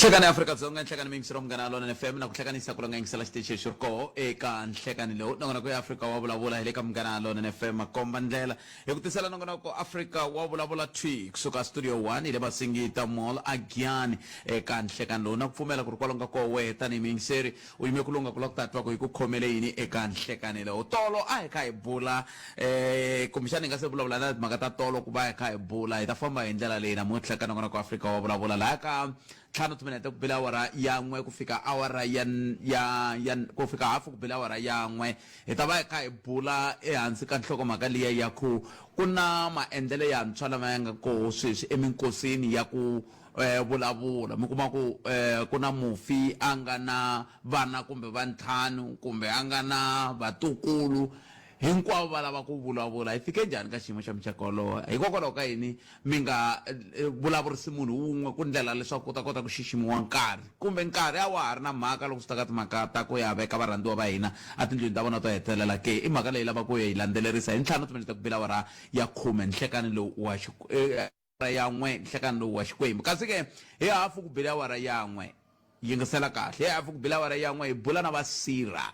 Nhlekani Afrika-Dzonga, nhlekani mi yingisela Munghana Lonene FM na ku hlekanisa ku longa yingisela xitichi lexi ri koho eka nhlekani lowu. Nongonoko ya Afrika wa vulavula hi le ka Munghana Lonene FM makomba ndlela hi ku tisela nongonoko Afrika wa vulavula thwi kusuka studio 1 hi le Masingita Mall a Giyani eka nhlekani lowu na ku pfumela ku ri kwalomu ka koho wehe tanihi muyingiseri u yime ku lungha ku lava ku ta twa ku hi ku khomele yini eka nhlekani lowu. Tolo a hi kha hi bula eh kumbexana hi nga se vulavula na timhaka ta tolo ku va hi kha hi bula hi ta famba hi ndlela leyi namuntlha ka nongonoko Afrika wa vulavula laha ka ntlhanu timinete ku bile awara ya n'we ku fika awara ya ya ya ku fika hafu ku bile awara ya n'we hi ta va hi kha hi bula ehansi ka nhlokomhaka liya ya ku ku na maendlelo yantshwa lama ya nga koho sweswi eminkosini ya ku eh, vulavula mi kuma ku eh, ku na mufi a nga na vana kumbe va ntlhanu kumbe a nga na vatukulu hinkwavo va lava ku vulavula hi fike njhani ka xiyimo xa muxaka wolowo hikokwalaho ka yini mi nga eh, vulavurisi munhu wun'we ku ndlela leswaku ku ta kota ku xiximiwa nkarhi kumbe nkarhi a wa ha ri na mhaka loko swi ta ka timhaka ta ku ya veka varhandziwa va hina etindlwini ta vona to hetelela ke i mhaka leyi lavaka ku yi landzelerisa hi ntlhanu timinete ku bila awara ya khume nhlekani lowu wa eh, ya n'we nhlekani lowu wa Xikwembu. Kasi ke, hi hafu ku bile awara ya n'we, yingisela kahle, hi hafu ku bile awara ya n'we hi bula na va Sira.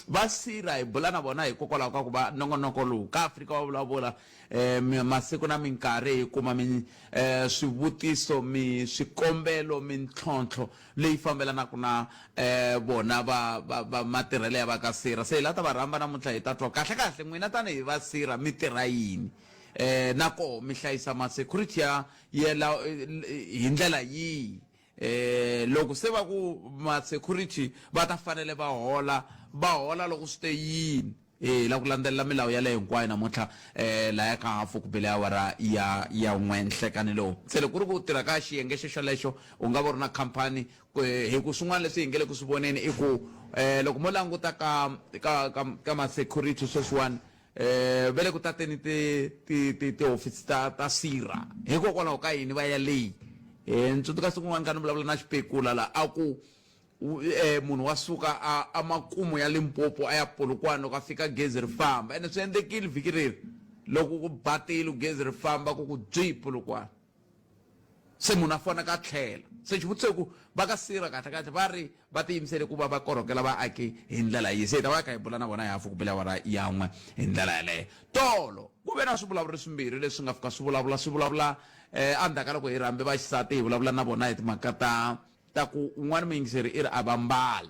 Va Sira hi bula na vona hikokwalaho ka ku va nongonoko lowu ka Afrika wa vulavula eh, masiku na minkarhi hi kuma mi, eh, swivutiso, mi, swikombelo, mintlhontlho leyi fambelanaka na eh, vona va, va, va matirhelo ya va ka Sira. Se hi la ta va rhamba namuntlha hi ta twa kahle kahle n'wina tanihi va Sira mi tirha yini? eh na koho mi hlayisa ma security ya yela hi ndlela yihi eh loko se va ku ma security va ta fanele va hola va hola loko swi te yini eh la ku landzelela milawu yaleyo hinkwayo namuntlha eh laya ka hafu ku bele awara ya ya n'we nhlekani lowu se loko ku ri ku tirha ka xiyenge xo xolexo u nga va u ri na khampani hi ku swin'wana leswi hi nge le ku swi voneni i ku eh loko mo languta ka ka ka, ka ma security sweswiwani Eh, va le ku tateni ti ti ti tihofisi ta ta sirha hikokwalaho ka yini va ya leyi eh ni tsundzuka siku rin'wana ka ni vulavula na xipekula la a ku eh, munhu wa suka a a makumu ya Limpopo a ya Polokwane loko a fika gezi ri famba ene swi endlekile vhiki reri loko ku batile gezi ri famba ku ku byi Polokwane se munhu a faneke a tlhela se xivutiso i ku va ka sira kahle kahle va ri va tiyimisele ku va va korhokela vaaki hi ndlela yihi se hi ta va hi kha hi bula na vona hi hafu ku bile awara ya n'we hi ndlela yeleyo tolo ku ve na swivulavuri swimbirhi leswi nga fika swi vulavula swi vulavula um endzhaku ka loko hi rhambe vaxisati hi vulavula na vona hi timhaka ta ta ku un'wana muyingiseri i ri a va mbali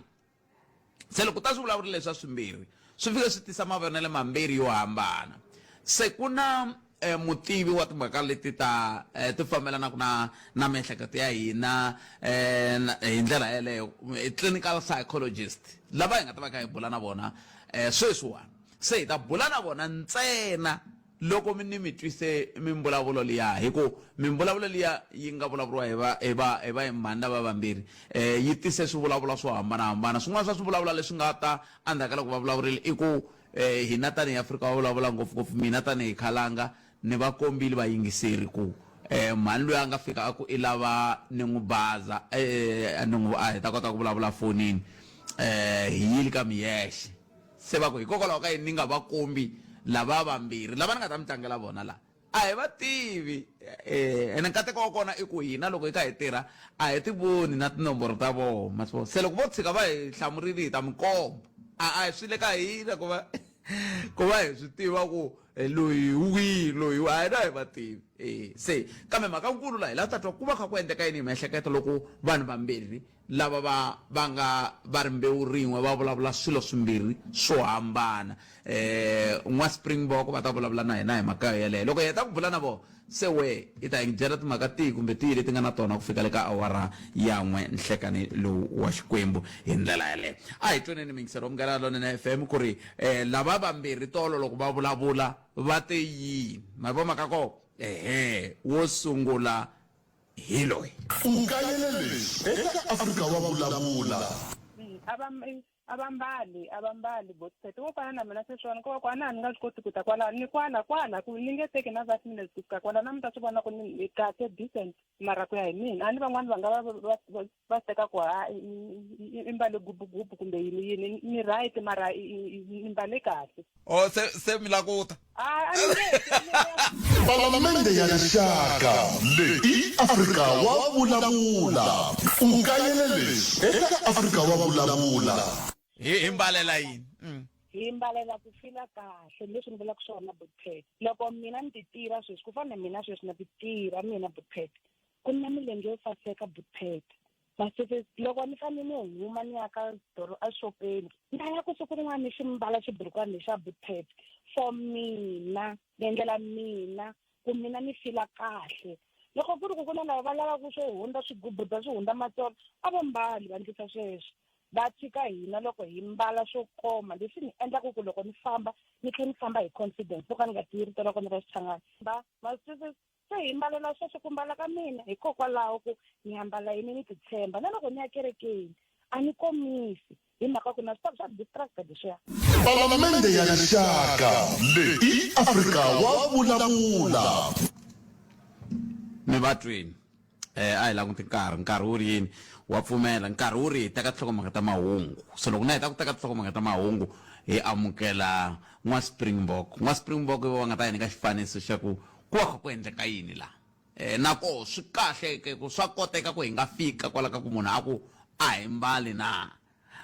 Se loko ta swivulavuri leswa swimbirhi swi fike swi tisa mavonelo mambirhi yo hambana. Se ku na eh, mutivi wa timhaka leti ta eh, ti fambelanaka na na miehleketo ya hina eh, hi ndlela yeleyo, clinical psychologist lava hi nga ta va kha hi bula na vona eh, sweswiwani. Se hi ta bula na vona ntsena Loko mi ni mi twise mimbulavulo liya, hi ku mimbulavulo liya yi nga vulavuriwa hi va, hi va, hi vayimhani lava vambirhi, eh, yi tise swivulavula swo hambana-hambana. Swin'wana swa swivulavula leswi nga ta endzhaku ka loko va vulavurile i ku, eh, hina tanihi Afrika wa vulavula, ngopfu-ngopfu mina tanihi khalanga, ni va kombile vayingiseri ku, eh, mhani loyi a nga fika a ku i lava ni n'wi baza, eh, ni n'wi, a hi ta kota ku vulavula fonini, eh, hi yile ka miyexe. Se va ku, Hikokwalaho ka yini ni nga va kombi lava vambirhi lava ni nga ta mi tlangela vona laha? A hi va tivi. Ene nkateko wa kona i ku hina loko hi kha hi tirha a hi ti voni na tinomboro ta vona, ma swi vona. Se loko vo tshika va hi hlamurile hi ta mi komba. A a hi swi le ka hina ku va ku va hi swi tiva ku loyi hi wihi loyi a hina hi va tivi. E se kambe mhaka nkulu laha hi lava ku ta twa ku va kha ku endleka yini hi miehleketo loko vanhu vambirhi lava va va nga va rimbewu rin'we va vulavula swilo swimbirhi swo hambana. N'wa Springbok va ta vulavula na hina hi mhaka yeleyo. Loko hi heta ku bula na vona, se we i ta hi byela timhaka tihi kumbe tihi leti nga na tona ku fika le ka awara ya n'we nhlekani lowu wa Xikwembu hi ndlela yeleyo. A hi tweneni miyingiseri wa Munghana Lonene FM ku ri lava vambirhi tolo loko va vulavula va te yini. Ma yi vona mhaka kona? Ehe, wo sungula hi loyi. U kayele leswi eka Afrika wa Vulavula. A va a va mbali a va mbali botset wo fana na mina sweswiwani ko va ku a na ni nga swi koti ku ta kwalano ni kwala kwala ku ni nge teki na five minutes ku fika kwala na mi ta swi vona ku ni kahle decent mara ku ya hi mina a ni van'wani va nga va va va va swi teka ku ha i mbale gubugubu kumbe yini yini ni right mara ni mbale kahle o se se mi la ku ta a a ni nge Palamende ya Rixaka leyi i Afrika wa Vulavula. U kayele leswi eka Afrika wa Vulavula. Hi hi mbalela yini? Hi mbalela ku fila kahle leswi ni vulaka swona Butpet. Loko mina ni ti tiva sweswi ku fana na mina sweswi na ti tiva mina Butpet ku na milenge yo saseka Butpet. Masese loko ni fanele ni huma ni ya ka doro exopeni ni ta ya ku siku rin'wana ni xi mbala xiburukwani lexa Butpet for mina ni endlela mina ku mina ni fila kahle. Loko ku ri ku ku na lava va lavaka swo hundza swigubuda swi hundza matsolo a va mbali va endlisa sweswo. Va tshika hina loko hi mbala swo koma leswi ni endlaka ku loko ni famba ni tlhela ni famba hi confidence no ka ni nga tivi rito ra kona ra Xichangani. Va ma swi twisisa? Se hi mbalela sweswo ku mbala ka mina hikokwalaho ku ni ambala yini ni titshemba na loko ni ya kerekeni a ni komisi hi mhaka ku na swi tiva swa distracta leswiya. Palamende ya Rixaka leyi i Afrika wa Vulavula. Mi va twini eh a hi languti nkarhi nkarhi wu ri yini wa pfumela nkarhi wu ri hi teka tinhlokomhaka ta mahungu so loko na heta ku teka tinhlokomhaka ta mahungu hi amukela n'wa springbok n'wa springbok i va va nga ta hi nyika xifaniso xa ku ku va kha ku endleka yini laha eh na koho swi kahle ke ku swa koteka ku hi nga fika kwala ka ku munhu a ku a hi mbali na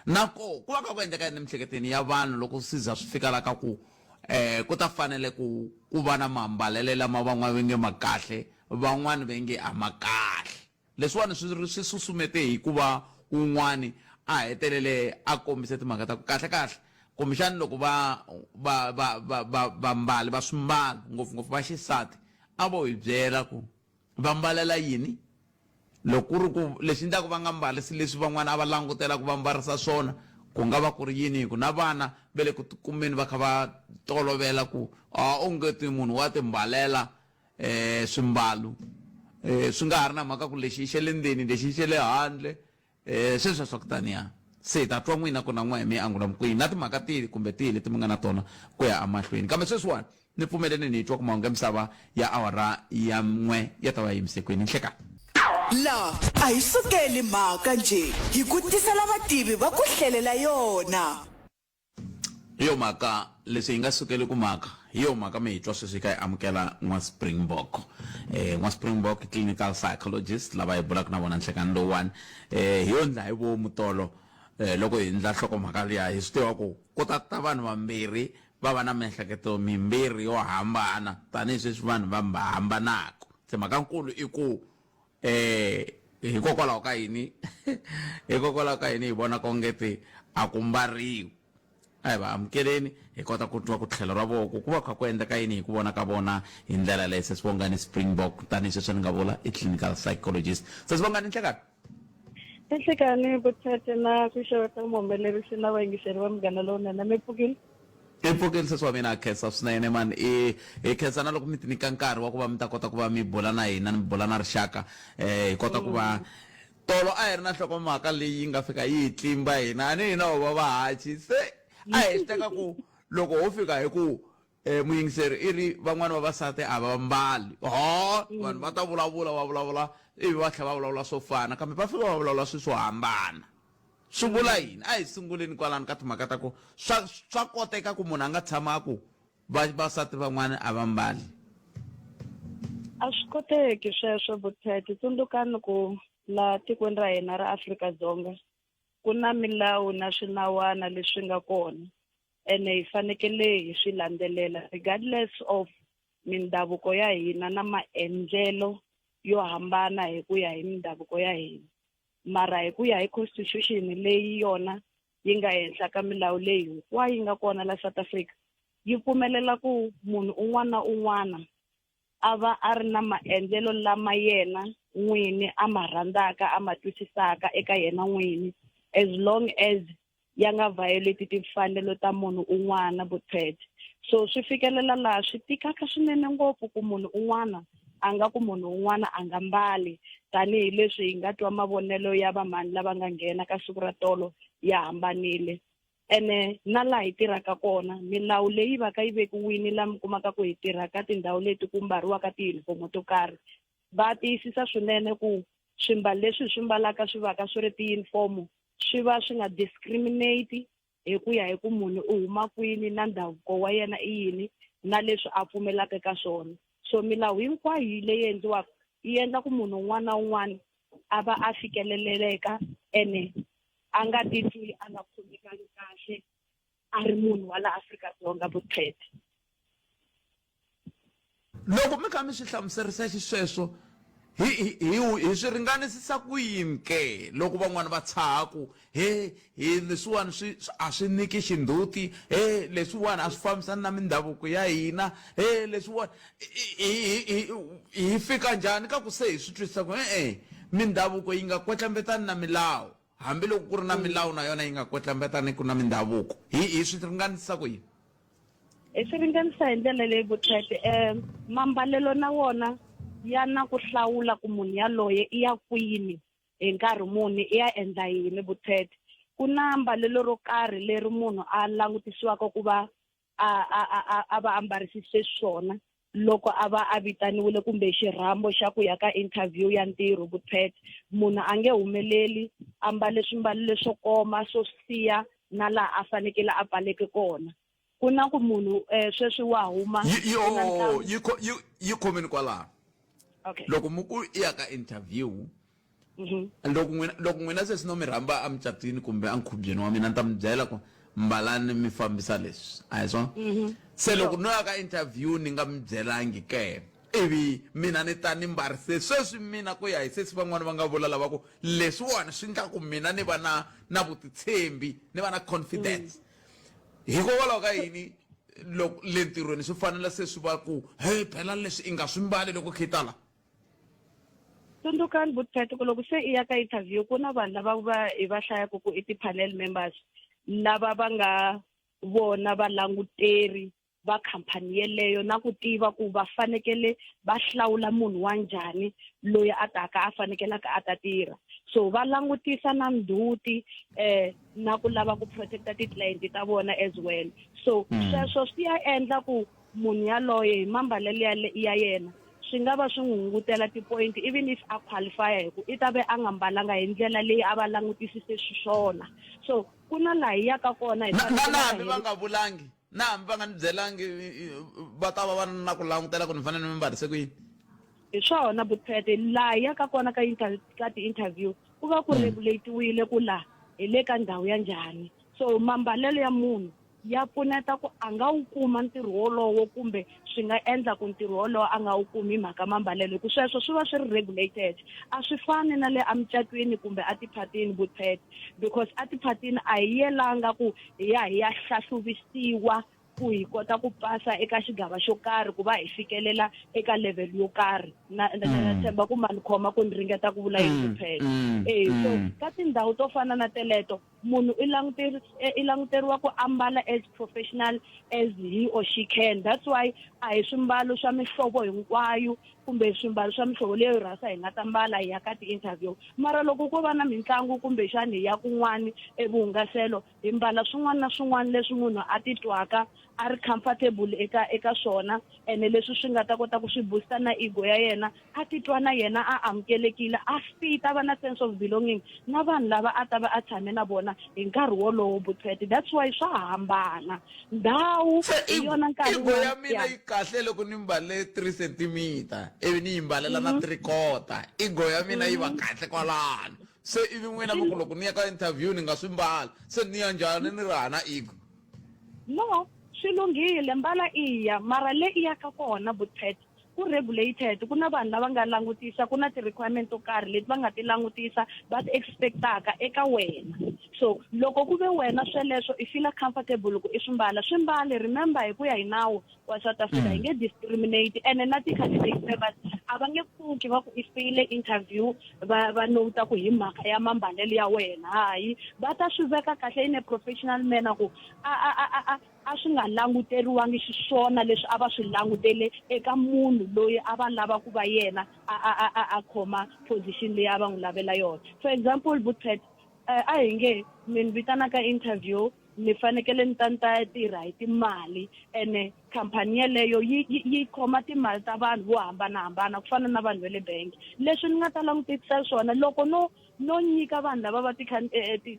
na koho ku va kha ku endleka yini emiehleketweni ya vanhu loko swi za swi fika la ka ku eh ku ta fanele ku ku va na maambalele lama van'wana va nge ma kahle van'wana va nge a ma kahle leswiwani swi swi susumete hi ku va wun'wani a hetelele a kombise timhaka ta ku kahle kahle kumbexani loko va va va va va vambali va swimbalo ngopfungopfu va xisati a vo hi byela ku va mbalela yini loko ku ri ku lexi endlaka va nga mbarisi leswi van'wana a va langutela ku va mbarisa swona ku nga va ku ri yini hi ku na vana va le ku tikumeni va kha va tolovela ku a onge ti munhu wa timbalela um swimbalo um swi nga ha ri na mhaka ku lexi i xa le ndzeni lexi i xa le handle Eh, sweswo swa ku taniya se hi ta twa n'wina ku na n'we mi angula kwini na timhaka tihi kumbe tihi leti mi nga na tona ku ya emahlweni kambe sweswiwani ni pfumeleni ni twa ku mahungu ya misava ya awara ya n'we ya ta va ya yimise kwini nhlekani La a hi sukeli mhaka njhe, hi ku tisela vativi va ku hlelela yona. Hi yo mhaka leswi hi nga sukeli ku mhaka hi yo mhaka mi hi twa sweswi hi ka hi amukela n'wa Springbok eh n'wa Springbok clinical psychologist lava hi bulaka na vona nhlekani lowuwani eh hi yo ndla hi vomu tolo eh loko hi ndla nhlokomhaka liya hi swi tiva ku ku ta ta vanhu vambirhi va va na miehleketo mimbirhi yo hambana tanihi sweswi vanhu va hambanaka se mhaka nkulu i ku Eh, hikokwalaho ka yini hikokwalaho ka yini hi vona kongeti a ku mbariwi a hi va amukeleni hi kota ku twa ku tlhelo ra voko ku va kha ku endleka yini hi ku vona ka vona hi ndlela leyi sesibongani springbok tanihi sweswi ni nga vula i clinical psychologist sesibongani nhlekani Enhlekani vutshete na ku xeweta muhumelerisi na vayingiseri va Munghana Lowunene. Mi pfukile? I pfukile sesi wa mina a khensa swinene mani i hi khensa na loko mi ti nyika nkarhi wa ku va mi ta kota ku va mi bula na hina ni bula na rixaka eh hi kota ku va tolo a hi ri na nhlokomhaka leyi yi nga fika yi hi tlimba hina a ni hina ho va vahachi se a hi swi teka ku loko ho fika hi ku eh muyingiseri i ri van'wani vavasati a va mbali ho vanhu va ta vulavula va vulavula ivi va tlhela va vulavula swo fana kambe va fika va vulavula swilo swo hambana swi vula yini a hi sunguleni kwalano ka timhaka ta ku swa swa koteka ku munhu a nga tshama a ku vavasati van'wana a va mbali A swi koteki sweswo Butete tsundzukani ku laha tikweni ra hina ra Afrika-Dzonga ku na milawu na swinawana leswi nga kona ene hi fanekele hi swi landzelela regardless of mindhavuko ya hina na maendlelo yo hambana hi ku ya hi mindhavuko ya hina mara hi ku ya hi constitution leyi yona yi nga henhla ka milawu leyi hinkwayo yi nga kona la South Africa yi pfumelela ku munhu un'wana na un'wana a va a ri na maendlelo lama yena n'wini a ma rhandzaka a ma twisisaka eka yena n'wini as long as ya nga violate timfanelo ta munhu un'wana vutshete so swi fikelela laha swi tikaka swinene ngopfu ku munhu un'wana a nga ku munhu un'wana a nga mbali tanihileswi hi nga twa mavonelo ya vamhani lava nga nghena ka siku ra tolo ya hambanile ene na laha hi tirhaka kona milawu leyi va ka yi vekiwini laha mi kumaka ku hi tirha ka tindhawu leti ku mbariwaka tiyunifomo to karhi va tiyisisa swinene ku swimbalo leswi hi swi mbalaka swi va ka swi ri tiyunifomo swi va swi nga discriminate hi ku ya hi ku munhu u huma kwini na ndhavuko wa yena i yini na leswi a pfumelaka eka swona so milawu hinkwayo leyi endliwaka yi endla ku munhu un'wana na un'wana a va a fikeleleka ene a nga titwi a nga khomekangi kahle a ri munhu wa la Afrika-Dzonga Butete. Loko mi kha mi swi hlamuserisa xisweswo, hi, hi, hi, hi swi ringanisisa ku yini ke loko van'wana va tshaha ku, He, he, leswiwani swi, a swi nyiki xindzhuti, he, leswiwani a swi fambisani na mindhavuko ya hina, he, leswiwani. Hi, hi, hi, hi fika njhani ka ku se hi swi twisisa ku, e-e, mindhavuko yi nga kwetlembetani na milawu, hambi loko ku ri na milawu na yona yi nga kwetlembetaniku na mindhavuko? Hi, hi swi ringanisisa ku yini? Hi swi ringanisa hi ndlela leyi vutlhete um mambalelo na wona ya na ku hlawula ku munhu yaloye i ya kwini hi nkarhi muni i ya endla yini vutlhete ku na mbalelo ro karhi leri munhu a langutisiwaka ku va a a a a va ambarisise swona loko a va a vitaniwile kumbe xirhambo xa ku ya ka interview ya ntirho vutlhete munhu a nge humeleli a mbale swimbalo leswo koma swo siya na laha a fanekele a pfaleke kona ku na ku munhu um sweswi wa huma yi khomeni kwalaho okay loko mu ku i ya ka interview loko n'wina loko n'wina sesi no mi rhamba emucatwini kumbe enkhubyeni wa mina ni ta mi byela ku mbalani mi fambisa leswi a hi swona se loko no ya ka interview ni nga mi byelangi ke ivi mina ni ta ni mbarise sweswi mina ku ya hi sesi van'wani va nga vula lava ku leswiwani swi ndla ku mina ni va na na vutitshembi ni va na confidence hikokwalaho ka yini loko le ntirhweni swi fanele se swi va ku he phela leswi i nga swi mbali loko khitala Tsundzukani Butete ku loko se i ya ka interview ku na vanhu lava va hi va hlayaka ku i ti-panel members lava va nga vona valanguteri va khampani yeleyo na ku tiva ku va fanekele va hlawula munhu wa njhani loyi a taka a fanekelaka a ta tirha so va langutisa na ndzhuti eh na ku lava ku protecta ti-client ta vona as well so sweswo swi ya endla ku munhu yaloye hi mambalelo ya ya yena swi nga va swi n'wi hungutela ti-point even if a qualify hi ku i ta ve a nga mbalanga hi ndlela leyi a va langutisise xiswona so ku na laha hi yaka kona hi na na fanekele na hambi hi va nga vulangi na hambi va nga ni byelangi va ta va va na ku langutela ku ni fanele ni mbarise ku yini hi swona Butete laha hi yaka kona ka ka ti-interview ku va ku regulate-iwile ku laha hi le ka ndhawu ya njhani so mambalelo ya munhu ya pfuneta ku a nga wu kuma ntirho wolowo kumbe swi nga endla ku ntirho wolowo a nga wu kumi hi mhaka mambalelo hi ku sweswo swi va swi ri regulated a swi fani na le emucatwini kumbe etiphatini Butete because etiphatini a hi yelanga ku hi ya hi ya hlahluvisiwa ku hi kota ku pasa eka xigava xo karhi ku va hi fikelela eka level yo karhi na na na tshemba ku ma ni khoma ku ni ringeta ku vula yini Butete e so ka tindhawu to fana na teleto munhu i languteri i languteriwa ku ambala as professional as he or she can that's why a hi swimbalo swa mihlovo hinkwayo kumbe swimbalo swa mihlovo leyo rhasa hi nga ta mbala hi ya ka ti-interview mara loko ko va na mitlangu kumbexani hi ya kun'wani evuhungaselo hi mbala swin'wana na swin'wana leswi munhu a titwaka a ri comfortable eka eka swona ene leswi swi nga ta kota ku swi booster na ego ya yena a titwa na yena a amukelekile a fit a va na sense of belonging na vanhu lava a ta va a tshame na vona hi nkarhi wolowo Butete that's why swa hambana ndhawu se hi yona nkarhi ego ya wun'wana- mina Yeah. yi kahle loko ni mbale 3 centimeter ivi ni yi mbalela na 3 quarter ego ya mina yi va kahle kwalano se ivi n'wina mi ku loko ni ya ka interview ni nga swi mbala se ni ya njhani ni ri hana ego no swi lunghile mbala iya mara le i yaka kona Butete ku regulated ku na vanhu lava nga langutisa ku na ti-requirement to karhi leti va nga ti langutisa va ti expectaka eka wena so loko ku ve wena sweleswo i feel comfortable ku i swi mbala swi mbale remember hi ku ya hi nawu wa South Africa hi nge discriminate ene na ti-candidate members a va nge pfuki va ku i feyile interview va va nota ku hi mhaka ya mambalelo ya wena hayi va ta swi veka kahle in a professional manner ku a a a a a swi nga languteriwangi xiswona leswi a va swi langutele eka munhu loyi a va lava ku va yena a a a a a khoma position leyi a va n'wi lavela yona for example Butete a hi nge mi ni vitana ka interview ni fanekele ni ta ni ta tirha hi timali ene khampani yeleyo yi yi yi khoma timali ta vanhu vo hambanahambana ku fana na vanhu va le bank leswi ni nga ta langutisa swona loko no no nyika vanhu lava va ti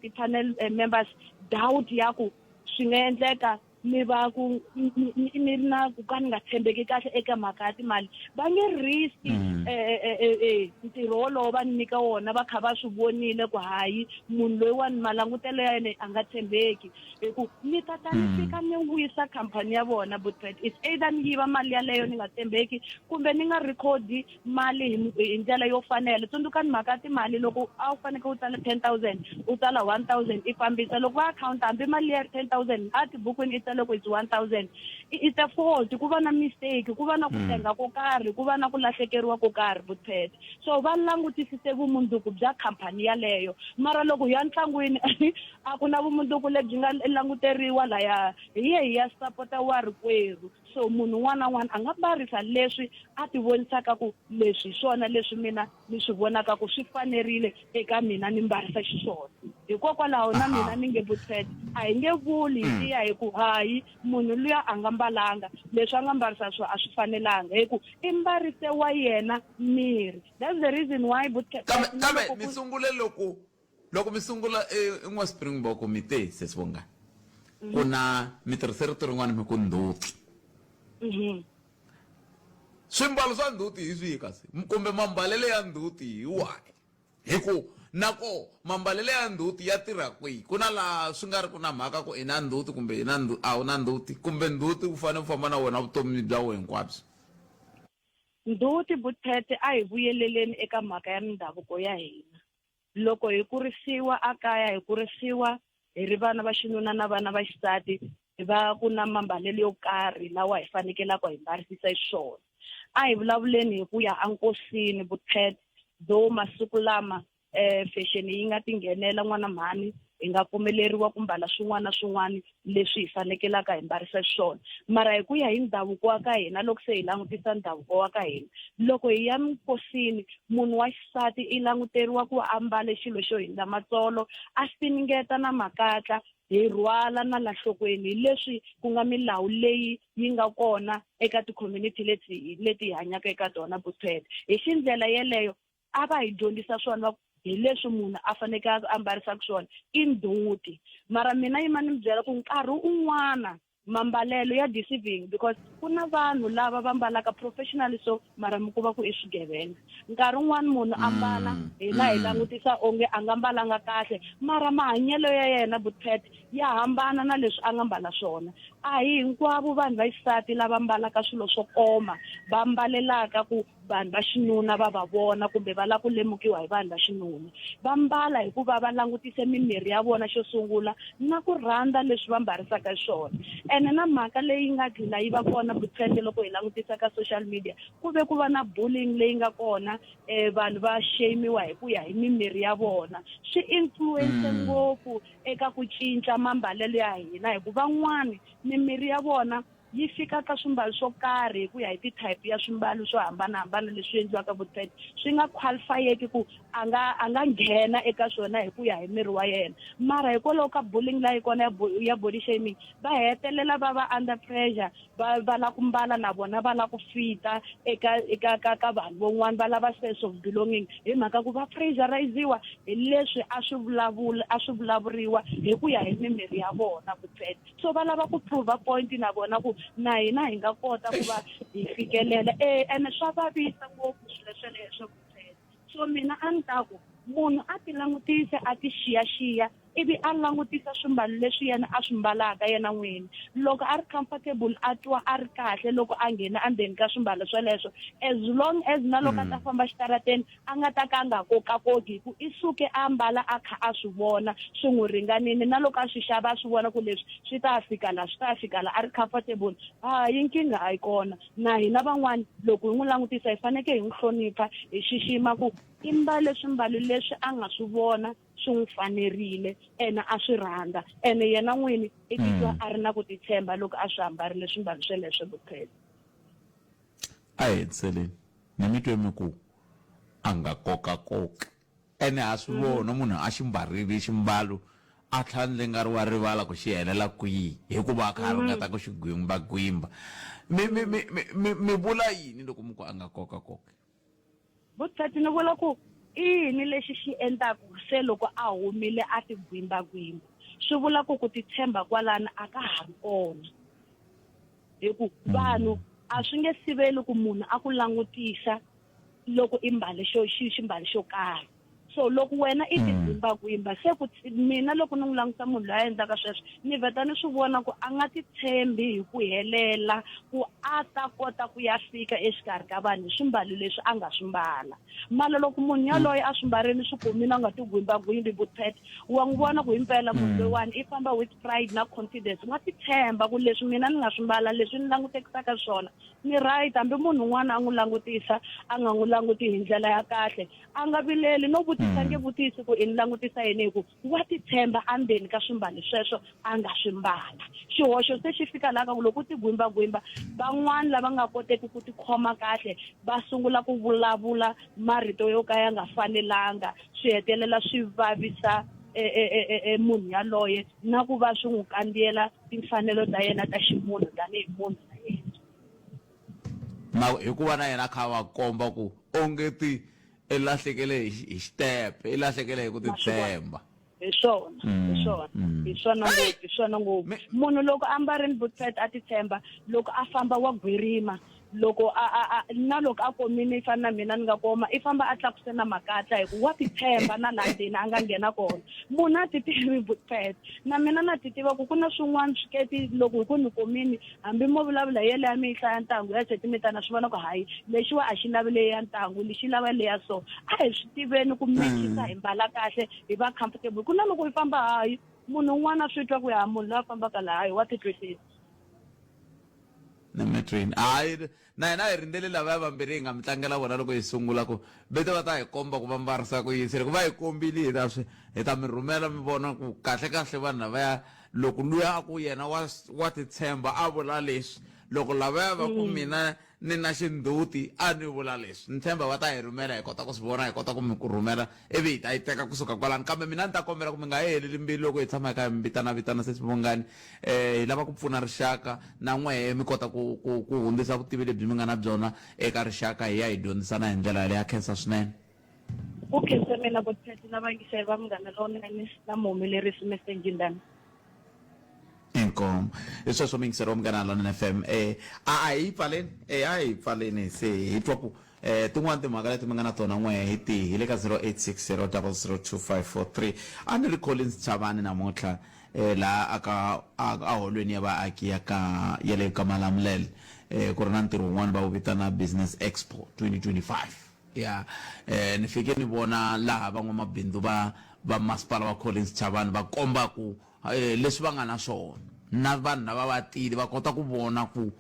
ti-panel members doubt ya ku swi nga endleka mi va ku ni ri na ku ka ni nga tshembeki kahle eka mhaka ya timali va nge riski mm. eh, eh, eh, ntirho wolowo va ni nyika wona va kha va swi vonile ku hayi munhu loyiwani malangutelo ya yena a nga tshembeki hi ku ni ta ta ni mm. fika ni wisa khampani ya vona butpet it's either ni yiva mali yaleyo ni nga tshembeki kumbe ni nga recordi mali hi ndlela yo fanela tsundzukani mhaka ya timali loko a wu fanekele u tsala 10000 u tsala 1000 i fambisa loko va akhawunti hambi mali ya ri 10000 a tibukwini i tsale ku it's 1000 it's a fault ku va na mistake ku va na ku mm. tenga ko karhi ku va na ku lahlekeriwa ko karhi butpet so va langutisise vumundzuku bya khampani yaleyo mara loko hi ya ntlangwini a ku na vumundzuku lebyi nga languteriwa laya hi ye hi ya sapota wa rikwerhu So munhu un'wana na un'wana a nga mbarisa leswi a ti vonisaka ku leswi hi swona leswi mina ni swi vonaka ku swi fanerile eka mina ni mbarisa xiswona. Hikokwalaho na mina ni nge Butfet a hi nge vuli hi tiya hi ku hayi munhu luya a nga mbalanga leswi a nga mbarisa swona a swi fanelanga hi ku i mbarise wa yena miri. That's the reason why Butfet Kambe kambe mi sungule loko Loko mi sungula e n'wa Springbok mi te sesi Bongani ku na mi tirhise rito rin'wana mi ku ndzhuti. Swimbalo swa ndzhuti hi swihi kasi kumbe mambalelo ya ndzhuti hi wahi? Hi ku na koho mambalelo ya ndzhuti ya tirha kwihi? Ku na laha swi nga ri ku na mhaka ku i na ndzhuti kumbe i na a wu na ndzhuti kumbe ndzhuti wu fanele wu famba na wena vutomi bya wena hinkwabyo? Ndzhuti Butete a hi vuyeleleni eka mhaka ya mindhavuko ya hina. Loko hi kurisiwa ekaya hi kurisiwa hi ri vana va xinuna na vana va xisati hi va ku na mambalelo yo karhi lawa hi fanekelaka hi mbarisisa xiswona. A hi vulavuleni hi ku ya enkosini Butete though masiku lama um fashion yi nga tinghenela n'wana mhani hi nga pfumeleriwa ku mbala swin'wana na swin'wana leswi hi fanekelaka hi mbarisa xiswona mara hi ku ya hi ndhavuko wa ka hina loko se hi langutisa ndhavuko wa ka hina loko hi ya minkosini munhu wa xisati i languteriwa ku a mbale xilo xo hindza matsolo a finingeta na makatla hi rhwala na la nhlokweni hi leswi ku nga milawu leyi yi nga kona eka ti-community leti leti hi hanyaka eka tona Butshwete hi xindlela yeleyo a va hi dyondzisa swona va ku hi leswi munhu a fanekele a ambarisaka swona i ndzhuti mara mina yima ni mi byela ku nkarhi un'wana mambalelo ya deceiving because ku na vanhu lava va mbalaka professionally so mara mi kuma ku i swigevenga nkarhi wun'wani munhu a mbala mm, hina hi mm. langutisa onge a nga mbalanga kahle mara mahanyelo ya yena butpet ya hambana na leswi a nga mbala swona a hi hinkwavo vanhu va xisati lava mbalaka swilo swo koma va mbalelaka ku vanhu va xinuna va va vona kumbe va lava ku lemukiwa hi vanhu va xinuna va mbala hikuva va langutise mimiri ya vona xo sungula na ku rhandza leswi va mbarisaka swona ene na mhaka leyi nga gcina yi va kona butshete loko hi langutisa ka social media ku ve ku va na bullying leyi nga kona um vanhu va shamiwa hi ku ya hi mimiri ya vona swi influence mm. ngopfu eka ku cinca mambalelo ya hina hikuva van'wani mimiri ya vona yi fika ka swimbalo swo karhi hi ku ya hi ti-type ya swimbalo swo hambanahambana leswi endliwaka vutete swi nga qualifyeki ku a nga a nga nghena eka swona hi ku ya hi miri wa yena mara hikwalaho ka bullying layi kona ya ya body shaming va hetelela va va under pressure va va lava ku mbala na vona va lava ku fita eka eka ka ka vanhu van'wana va lava sense of belonging hi mhaka ku va pressuriziwa hi leswi a swi vulavula a swi vulavuriwa hi ku ya hi mimiri ya vona vutete so va lava ku prove point na vona ku na hina hi nga kota ku va hi fikelela e ene swa vavisa ngopfu swilo sweleswo so mina a ni ta ku munhu a ti langutise a ti xiyaxiya ivi a langutisa swimbalo leswi yena a swi mbalaka yena n'wini loko a ri comfortable a twa a ri kahle loko a nghena endzeni ka swimbalo sweleswo as long as na loko a ta mm. famba xitarateni a nga ta ka a nga kokakoki hi ku i suke a ambala a kha a swi vona swi n'wi ringanile na loko a swi xava a swi vona ku leswi swi ta fika la swi ta fika la a ri comfortable hayi nkingha a yi kona na hina van'wana loko hi n'wi langutisa hi fanekele hi n'wi hlonipha hi xixima ku i mbale swimbalo leswi a nga swi vona swi n'wi fanerile ene a swi rhandza ene yena n'wini i titwa mm. a ri na ku titshemba loko a swi ambarile swimbalo sweleswo vukhele a hi hetiseleni ni mi twe mi ku a nga kokakoki ene ha swi vona munhu a xi mbarile ximbalo a tlhela ndle nga ri wa rivala ku xi helela kwihi hikuva a kha a ringeta ku xi gwimba-gwimba mi mi mi mi mi mi vula yini loko mi ku a nga kokakoki Vutati ni vula ku i yini lexi xi endlaku se loko a humile a ti gwimba-gwimba? Swi vula ku ku titshemba kwalano a ka ha ri kona. Hi ku vanhu a swi nge siveli ku munhu a ku langutisa loko i mbale xo xi ximbalo xo karhi. So loko wena i ti gwimba gwimba se ku mina loko ni n'wi languta munhu loyi a endlaka sweswo ni vheta ni swi vona ku a nga ti tshembi hi ku helela ku a ta kota ku ya fika exikarhi ka vanhu hi swimbalo leswi a nga swi mbala. Mara loko munhu yaloye a swi mbarile swi komile a nga ti gwimba gwimbi vuthet wa n'wi vona ku himpela munhu loyiwani i famba with pride na confidence wa ti tshemba ku leswi mina ni nga swi mbala leswi ni langutekisaka swona ni right hambi munhu un'wana a n'wi langutisa a nga n'wi languti hi ndlela ya kahle a nga vileli no vutisa nge vutisi ku i ni langutisa yini hi ku wa titshemba endzeni ka swimbalo sweswo a nga swi mbala xihoxo se xi fika laha ka ku loko u tigwimbagwimba van'wani lava nga koteki ku tikhoma kahle va sungula ku vulavula marito yo ka ya nga fanelanga swi hetelela swi vavisa e, e, e, e munhu yaloye na ku va swi n'wi kandziyela timfanelo ta yena ta ximunhu tanihi munhu na yena na hikuva na yena a kha a va komba ku onge ti i lahlekele hi hi xitepe i lahlekele hi ku titshemba hi swona hi swona hi swona ngopfu hi swona ngopfu munhu loko a mbarini bootset a titshemba loko a famba wa gwirima loko a a a na loko a komile i fana na mina ni nga koma i famba a tlakuse na makatla hi ku wa titshemba na laha ndzeni a nga nghena kona munhu a ti tivi bootset na mina na ti tiva ku ku na swin'wana swiketi loko hi ku ni komini hambi mo vulavula hi yeleya mi yi hlaya ntangu ya setimitana na swi vona ku hayi lexiwa a xi lavi leyi ya ntangu lexi lava leya so a hi swi tiveni ku mechisa hi mbala kahle hi va comfortable ku na loko hi famba hayi munhu un'wana swi twa ku ya munhu loyi a fambaka laha hayi wa titwisisa na metweni hayi na hina hi rindzele lavaya vambirhi hi nga mi tlangela vona loko hi sungula ku vete va ta hi komba ku va mbarisa ku yini se loko va hi kombile hi ta swi hi ta mi rhumela mi vona ku kahle kahle vanhu lavaya loko luya a ku yena wa wa titshemba a vula leswi loko lavaya va ku mina ni na xindhuti a ni vula leswi ni tshemba va ta hi rhumela hi kota ku swi vona hi kota ku mi ku rhumela ivi hi ta yi teka kusuka kwalano kambe mina ni ta kombela ku mi nga heleli mbilu loko hi tshama hi kha hi mi vitana vitana sesi Vongani eh hi lava ku pfuna rixaka na n'wehe mi kota ku ku ku hundzisa vutivi lebyi mi nga na byona eka rixaka hi ya hi dyondzisana hi ndlela yaleyo ya khensa swinene ku khensa mina botheti na vayingiseri va munghana lonene na muhumelerisi Mr Njindani inkomo hi sweswo muyingiseri wa munghana lonene fm eh a a hi pfaleni eh a hi pfaleni se hi twa ku eh tin'wana timhaka leti mi nga na tona n'we hi tihi hi le ka 0860002543 a ni ri Collins Chavani namuntlha eh laha aka a holweni ya vaaki ya ka ya le ka Malamulele eh ku ri na ntirho wun'wana va wu vitana Business Expo 2025 ya eh ni fike ni vona laha van'wamabindzu va va masipala wa Collins Chavani va komba ku eh, leswi va nga na swona na vanhu lava va tile va kota ku vona ku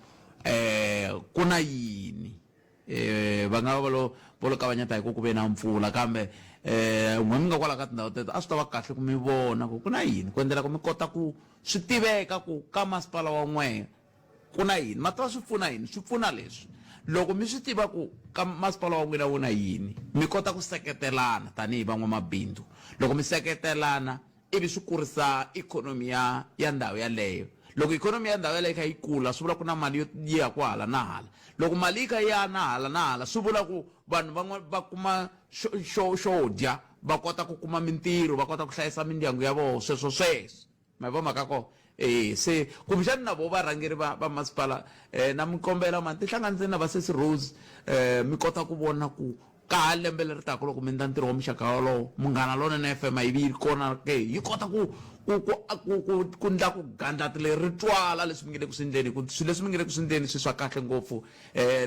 eh ku na yini eh va nga va lo vo lo kavanyeta hi ku ku ve na mpfula kambe eh n'we mi nga kwala ka tindhawu teto a swi ta va kahle ku mi vona ku ku na yini ku endlela ku mi kota ku swi tiveka ku ka masipala wa n'we ku na yini ma tiva swi pfuna yini swi pfuna leswi loko mi swi tiva ku ka masipala wa n'wina wu na yini mi kota ku seketelana tanihi van'wamabindzu loko mi seketelana ivi swi kurisa ikhonomi ya ya ndhawu yaleyo loko ikhonomi ya ndhawu yaleyo yi kha yi kula swi vula ku na mali yo yi ya ku hala na hala loko mali yi kha yi ya na hala na hala swi vula ku vanhu van'wana va kuma xo xo xo dya va kota ku kuma mintirho va kota ku hlayisa mindyangu ya vona sweswo sweswo ma yi vo mhaka kona e se kumbexani na vo varhangeri va va masipala um na mi kombela mani tihlanganiseni na vasesi Rose um mi kota ku vona ku ka ha lembe leri taka loko mi endla ntirho wa muxaka wolowo munghana lonene FM a yi vi yi ri kona ke yi kota ku ku ku ku ku ku ndla ku gandlati leri ri twala leswi mi nge le ku swi ndleni hi ku swilo leswi mi nge le ku swi ndleni swi swa kahle ngopfu um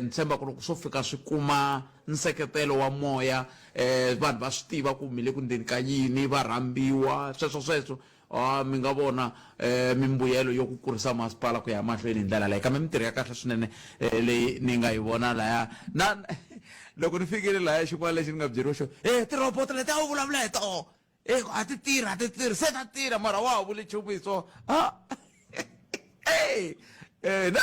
ni tshemba ku loko swo fika swi kuma nseketelo wa moya um vanhu va swi tiva ku mi le ku ndleni ka yini va rhambiwa sweswo sweswo Ah, mi nga vona eh, mimbuyelo yo ku kurisa masipala ku ya mahlweni hi ndlela leyi kambe mintirho ya kahle swinene eh, leyi ni nga yi vona laya na loko ni fikile laya xin'wana lexi ni nga byeriwa xo e tirhoboto leti a wu vulavula hi toho e a ti tirhi a ti tirhi se ta tirha mara wa ha vuli nchumu hi swona a e na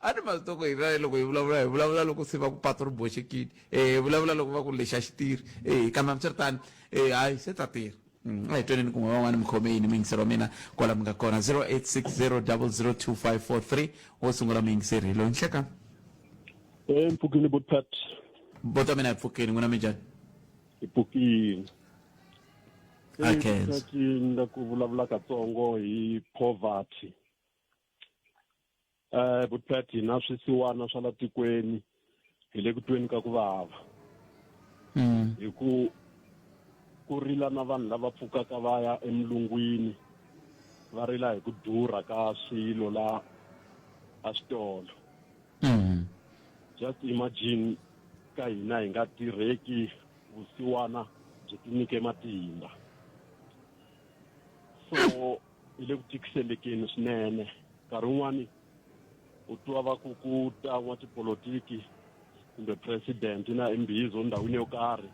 a ni ma swi ku hina loko hi vulavula hi vulavula loko se va ku patu ri boxekile e hi vulavula loko va ku lexi a xi tirhi e kambe hambiswiritano e hayi se ta tirha A hi twaneni kun'we van'wana mi khome yini muyingiseri wa mina kwala mi nga kona 0860002543 wo sungula muyingiseri hi loyi nhlekani Eh mpfukini botpat. Bota mina hi pfukini n'wina mi njhani Hi pfukini. A khensa. Ni la ku vulavula katsongo hi poverty. Butpet hina swisiwana swa la tikweni hi le ku tweni ka ku vava. Hi ku ku rila na vanhu lava pfukaka va ya emilungwini va rila hi ku durha ka swilo la a switolo. Just imagine ka hina hi nga tirheki vusiwana byi tinyike matimba. So hi le ku tikiselekeni swinene. Nkarhi wun'wani u twa va ku ku ta n'watipolotiki kumbe president na imbizo ndhawini yo karhi.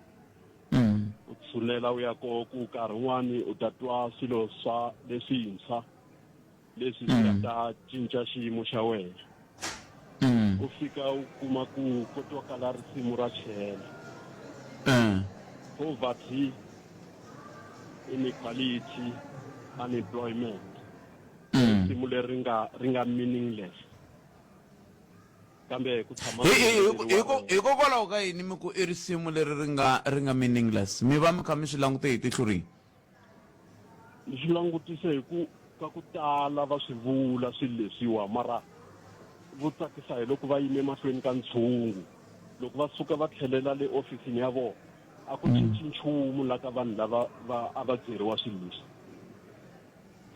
U tshunela u ya koho ku nkarhi wun'wani u ta twa swilo swa leswintshwa leswi swi nga ta cinca xiyimo xa wena. U fika u kuma ku ko twakala risimu ra chela. Poverty, inequality, unemployment. Risimu leri nga ri nga meaningless. Kambe ku tshama ku humeleriwa rona. Hikokwalaho ka yini mi ku i risimu leri ri nga ri nga meaningless? Mi va mi kha mi swi langute hi tihlo rihi? Ni swi langutise hi ku ka ku tala va swi vula swilo leswiwa mara vo tsakisa hi loko va yime mahlweni ka ntshungu. Loko va suka va tlhelela le ofisini ya vona a ku cinci nchumu la ka vanhu lava va a va byeriwa swilo leswi.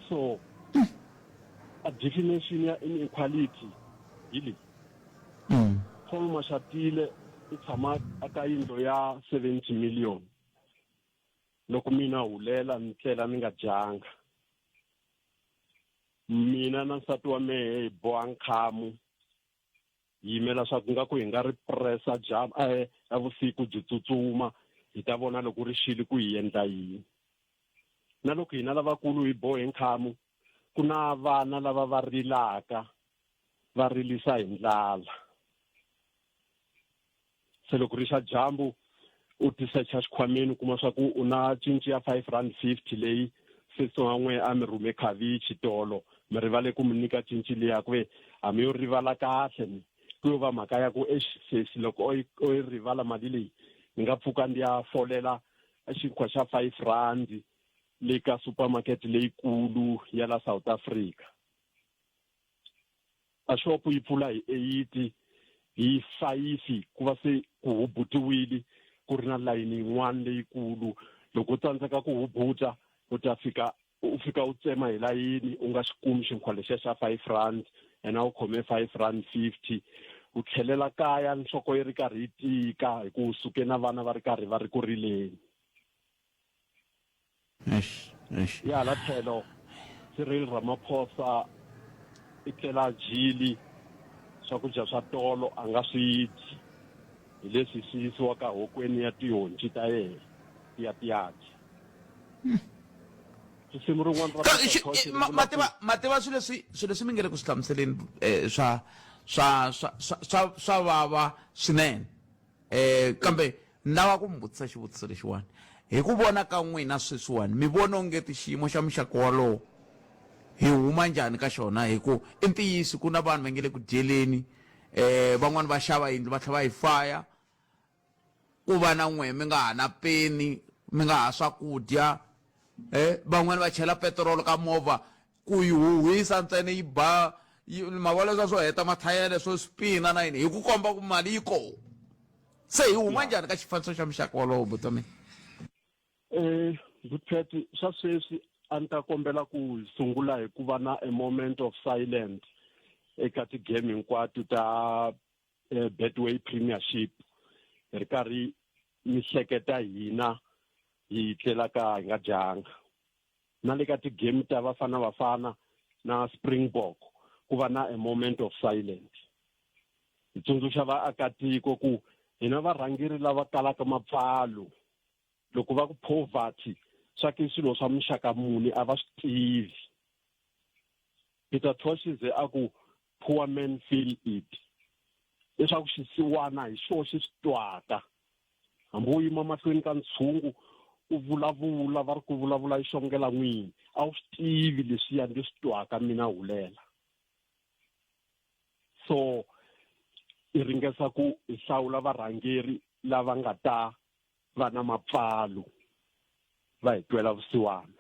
So a definition ya inequality hi leyi. Paul Mashatile u tshama eka yindlu ya 70 million. Loko mina hulela ni tlela ni nga dyanga. Mina na nsati wa mehe hi boha nkhamu hi yimela swa ku nga ku hi nga ri pressa dyambu ya vusiku byi tsutsuma hi ta vona loko ri xile ku hi endla yini. Na loko hina lavakulu hi bohe nkhamu ku na vana lava va rilaka va rilisa hi ndlala. Se loko ri xa dyambu u ti secha xikhwameni u kuma swa ku u na cinci ya five rand fifty leyi sesi wa n'we a mi rhume khavichi tolo mi rivale ku mi nyika cinci liya ku ve a mi yo rivala kahle mi ku yo va mhaka ya ku exi sesi loko o yi o yi rivala mali leyi ni nga pfuka ndi ya folela xinkwa xa 5 rand le ka supermarket leyikulu ya la South Africa. A xopo yi pfula hi 8 hi 5 ku va se ku hubutiwile ku ri na layini yin'wana leyikulu loko u tsandzeka ku hubuta u ta fika u fika u tsema hi layini u nga xi kumi xinkwa lexiya xa 5 rand ene a wu khome 5 rand 50 u tlhelela kaya nhloko yi ri karhi yi tika hi ku u suke na vana va ri karhi va ri ku rileni. Eish, eish. Hi hala tlhelo Cyril Ramaphosa i tlela a dyile swakudya swa tolo a nga swi dyi hi leswi swi yisiwaka hokweni ya tihonci ta yena ti ya ti ya dya. Risimu rin'wana ra Ka- Peter xi- Tosh ri ma- vula ma ku tiva ma tiva swilo leswi swilo leswi mi nge le ku swi hlamuseleni eh, swa swa swa swa swa swa vava swinene eh kambe ni lava ku mi vutisa xivutiso lexiwani hi ku vona ka n'wina sweswiwani mi vona ongeti xiyimo xa muxaka wolowo hi huma njhani ka xona hi ku i ntiyiso ku na vanhu va nge le ku dyeleni eh van'wani va xava yindlu va tlhela va yi faya ku va na n'we mi nga ha na peni mi nga ha swakudya eh van'wani va chela petirolo ka movha ku yi huhwisa ntsena yi ba ma vona leswiya swo heta mathayele swo spina na yini hi ku komba ku mali yi koho se hi huma njhani ka xifaniso xa muxaka wolowo buti wa mina Eh, Butpet, swa sweswi a ni ta kombela ku hi sungula hi ku va na a moment of silence eka ti-game hinkwato ta eh, Betway Premiership hi ri karhi mi hleketa hina hi tlelaka hi nga dyanga na le ka ti-game ta Bafana Bafana na Springbok ku va na a moment of silence hi tsundzuxa vaakatiko ku hina varhangeri lava kalaka mapfalo loko va ku poverty swa ki swilo swa muxaka muni a va swi tivi Peter Tosh ze a ku poor men feel it leswaku xisiwana hi xo xi swi twaka hambi wo yima mahlweni ka ntshungu u vulavula va ri ku vulavula yi xongela n'wini a wu swi tivi leswiya ndzi swi twaka mina hulela so i ringesa ku hi hlawula varhangeri lava nga ta va na mapfalo. Va hi twela vusiwana.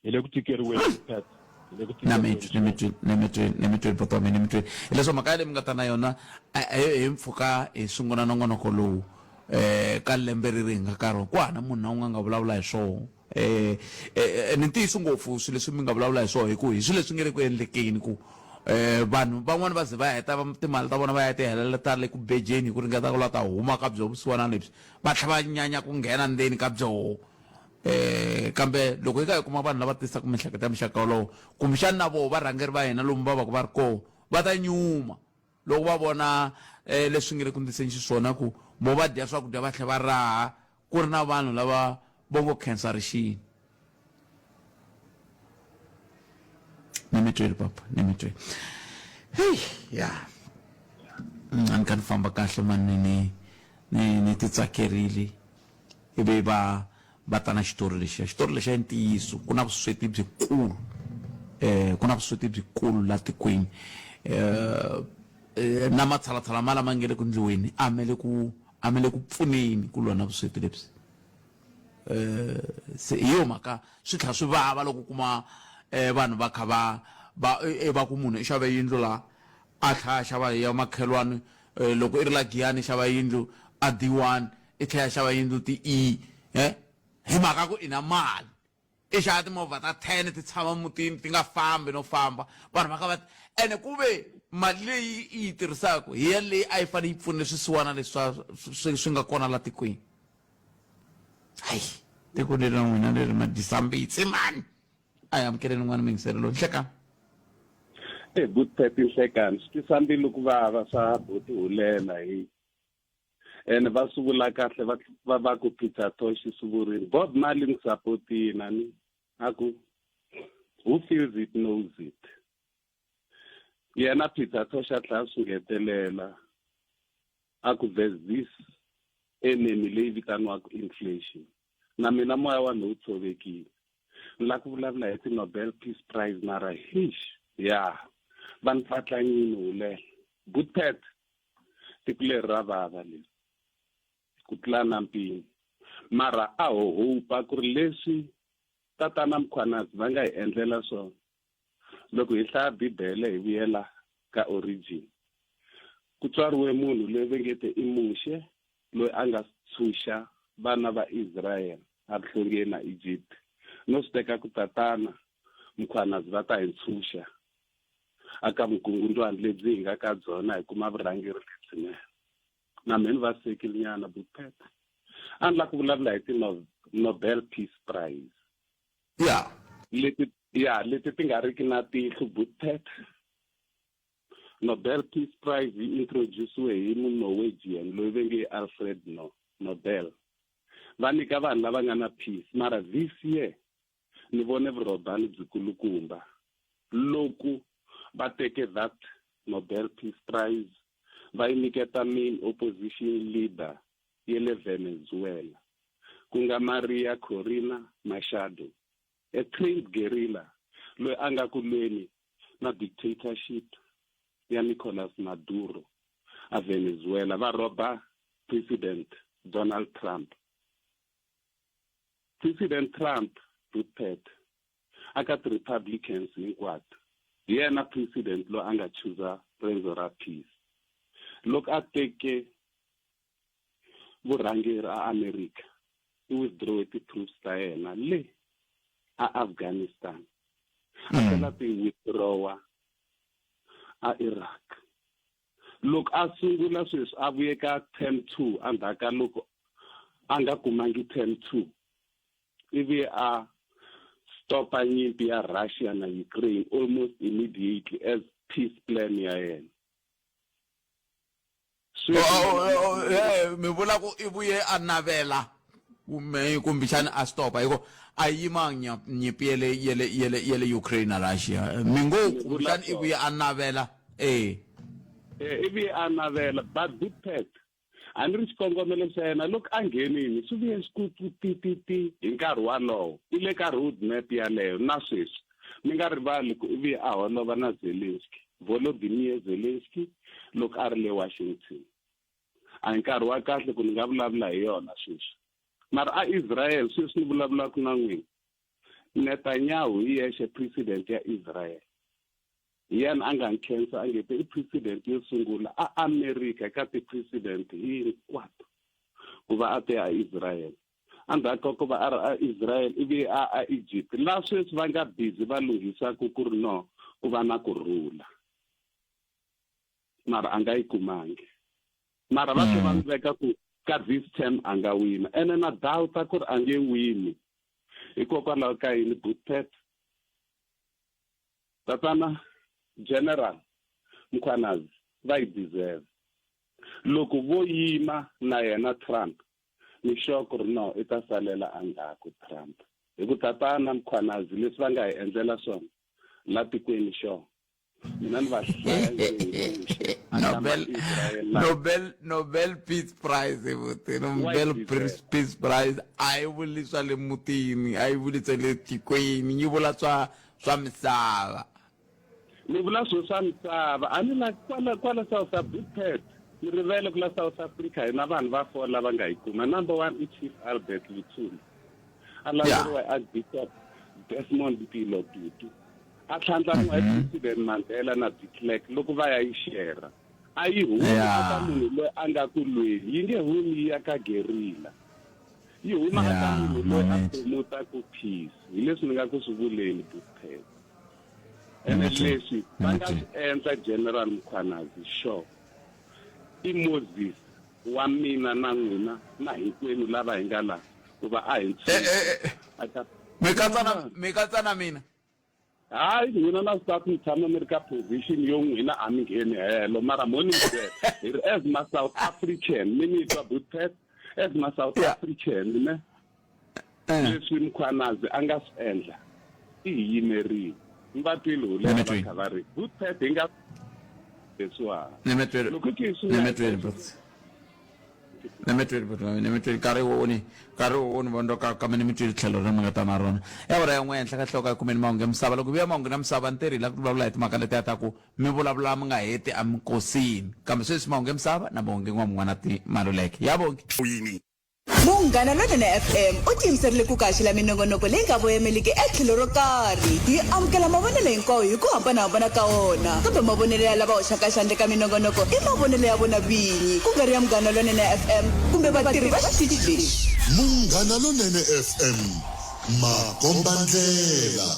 Hi le ku tikeriweni, Pat. Hi le ku Na mi tikeriweni twi, ni mi twi, ni mi twi, ni mi twi buti wa mina, ni mi twi. Hileswo mhaka yaleyi mi nga ta na yona hi mpfhuka hi sungula nongonoko lowu um ka lembe reri hi nga ka rona ku hava munhu na un'we a nga vulavula hi swona. Um ni ntiyiso ngopfu swilo leswi mi nga vulavula hi swona hi ku hi swilo leswi nge le ku endlekeni ku um vanhu van'wani va ze va heta timali ta vona va ya ti heleleta le ku bejeni hi ku ringeta ku lava ta huma ka byo vusiwana lebyi va tlhela va nyanya ku nghena ndzeni ka byoho. Um kambe loko hi kha hi kuma vanhu lava tisaka miehleketo ya muxaka wolowo kumbexana na voho varhangeri va hina lomu va va ka va ri kona va ta nyuma loko va vona um leswi nge le ku ndliseni xiswona ku vo va dya swakudya va tlhela va raha ku ri na vanhu lava vo ngo khensa rixini. Ni mi twile papa, ni mi twile. Heyi ya a ni kha ni famba kahle mani ni ni ni ti tsakerile ivi va va ta na xitori lexiya. Xitori lexiya i ntiyiso ku na vusweti byikulu um ku na vusweti byikulu la tikweni um na matshalatshala ma lama nge le ku ndliweni a me le ku a me le ku pfuneni ku lwa na vusweti lebyi. Um se hi yo mhaka swi tlhela swi vava loko u kuma um vanhu va kha va va va ku munhu i xave yindlu la a tlhela a xava ya makhelwani loko i ri la Giyani i xava yindlu a D1 i tlhela a xava yindlu ti E hi mhaka ku i na mali i xava timovha ta 10 ti tshama mutini ti nga fambi no famba vanhu va kha va ene ku ve mali leyi i yi tirhisaka hi yaleyi a yi fanele yi pfune swisiwana leswi swa swi swi nga kona la tikweni hayi tiko leri ra n'wina leri ma dyisa mbitsi mani a hi amukeleni n'wana muyingiseri loyi nhlekani e good pepi nhlekani swi twisa mbilu ku vava swa buti hulela hi ene va swi vula kahle va va va ku Peter Tosh swi vurini Bob Marley n'wi sapotini a ni a ku who feels it knows it yena Peter Tosh a tlhela swi ngetelela a ku there's this enemy leyi vitaniwaka inflation na mina moya wa mina wu tshovekile ni lava ku vulavula hi ti-Nobel Peace Prize mara hish ya va ni pfatlanyini hulela good pet tiko leri ra vava leri ku tlula na mpimo mara a ho hopa ku ri leswi tatana Mkhwanazi va nga hi endlela swona loko hi hlaya Bibele hi vuyela ka origin ku tswariwe munhu loyi va nge te i Muxe loyi a nga tshunxa vana va Israel evuhlongeni na Egypt no swi teka ku tatana Mkhwanazi va ta hi ntshunxa aka vukungundwani lebyi hi nga ka byona hi kuma vurhangeri lebyinene na mhe ni va sekile nyana bupet a ni la ku vulavula hi ti-Nobel Peace Prize ya leti ya leti ti nga riki na tihlo bupet Nobel Peace Prize yi introduciwe hi mu-Norwegian loyi ve nge Alfred no Nobel va nyika vanhu lava nga na peace mara this year ni vone vurhobani byikulukumba loku va teke that Nobel Peace Prize va yi nyiketa main opposition leader ye le Venezuela ku nga Maria Corina Machado a trained guerrilla loyi a nga ku lweni na dictatorship ya Nicolas Maduro a Venezuela va rhoba President Donald Trump President Trump Rupert aka ti-Republicans hinkwato hi yena president loyi a nga chuza rendzo ra peace loko a teke vurhangeri a America i withdraw ti-troops ta yena le a Afghanistan a tlhela ti withdrawa a Iraq loko a sungula sweswi a vuye ka term 2 endzhaku ka loko a nga kumangi term 2 ivi a stopa nyimpi ya Russia na Ukraine almost immediately as peace plan ya yena mi vula ku i vuye a navela kumbe kumbexana a stopa hikuva a yima nyimpi yele yele yele yele Ukraine na Russia mi ngo kumbexana i vuye a navela eh i vuye a navela but good pet a ni ri xikongomelo xa yena loko a nghenini swi vuye swi ku ti ti ti hi nkarhi walowo i le ka road map yaleyo na sweswi mi nga rivali ku i vuye a holova na Zelensky Volodymyr Zelensky loko a ri le Washington a hi nkarhi wa kahle ku ni nga vulavula hi yona sweswi Mara a Israel sweswi ni vulavulaka na n'wina, Netanyahu hi yexe president ya Israel hi yena a nga nkhensa a nge te i president yo sungula a America ka ti-president hinkwato ku va a te a Israel. Endzhaku ka ku va a ri a Israel ivi a a Egypt laha sweswi va nga busy va lunghisaka ku ri no ku va na ku rhula. Mara a nga yi kumangi. Mara va tlhe va n'wi veka ku ka this term a nga wina. Ene na doubta ku ri a nge wini. Hikokwalaho ka yini Bootpet? Tatana General Mkhwanazi va yi deserve. Loko vo yima na yena Trump ni sure ku ri no i ta salela endzhaku Trump. Hi ku tatana Mkhwanazi leswi va nga hi endlela swona la tikweni sure mina ni va hlaya Nobel Nobel Nobel Peace Prize buti Nobel Peace Prize a yi vuli swa le mutini a yi vuli swa le tikweni yi vula swa swa misava ni vula swo swa misava a ni la kwala kwala South Africa ni rivele ku la South Africa hi na vanhu va four lava nga yi kuma number one i Chief Albert Luthuli a landzeriwa hi Archbishop Desmond Mpilo Tutu a tlhandlamiwa hi President Mandela na de Klerk loko va ya yi shera a yi humi eka munhu loyi a nga ku lweni yi nge humi yi ya ka gerila yi huma eka munhu loyi a promotaka peace hi leswi ni nga ku swi vuleni Butphela ene leswi va nga swi endla General Mkhwanazi sure i Moses wa mina na n'wina na hinkwenu lava hi nga la ku va a hi ntshunxa mi katsa na mi katsa na mina hayi n'wina na swi tiva ku mi tshama mi ri ka position yo n'wina a mi ngheni helo mara mo ni byela hi ri as ma South African mi ni twa Bootpet as ma South African ne leswi Mkhwanazi a nga swi endla i hi yimerile mi va twile hulela va kha va ri Bootpet hi nga leswiwani loko ki swi ni mi twile buti ni mi twile nkarhi wo ni nkarhi wo ni vondoka kambe ni mi twile tlhelo ri mi nga ta na rona ya awara ya n'we henhla ka nhloko ya kumeni mahungu ya misava loko vuya mahungu na misava ni tirhi la ku vulavula hi timhaka letiya ta ku mi vulavula mi nga heti eminkosini kambe sweswi mahungu ya misava na bongi n'wamun'wana ti maluleke ya bongi Yini? Munghana Lonene FM u tiyimiserile ku ku haxela minongonoko leyi nga voyameliki etlhelo ro karhi. Hi amukela mavonelo hinkwawo hi ku hambana-hambana ka wona, kambe mavonelo ya lava hoxaka xandla eka minongonoko i mavonelo ya vona vinyi, ku nga ri ya Munghana Lonene FM kumbe vatirhi va xitichi lexi. Munghana Lonene FM, makombandlela.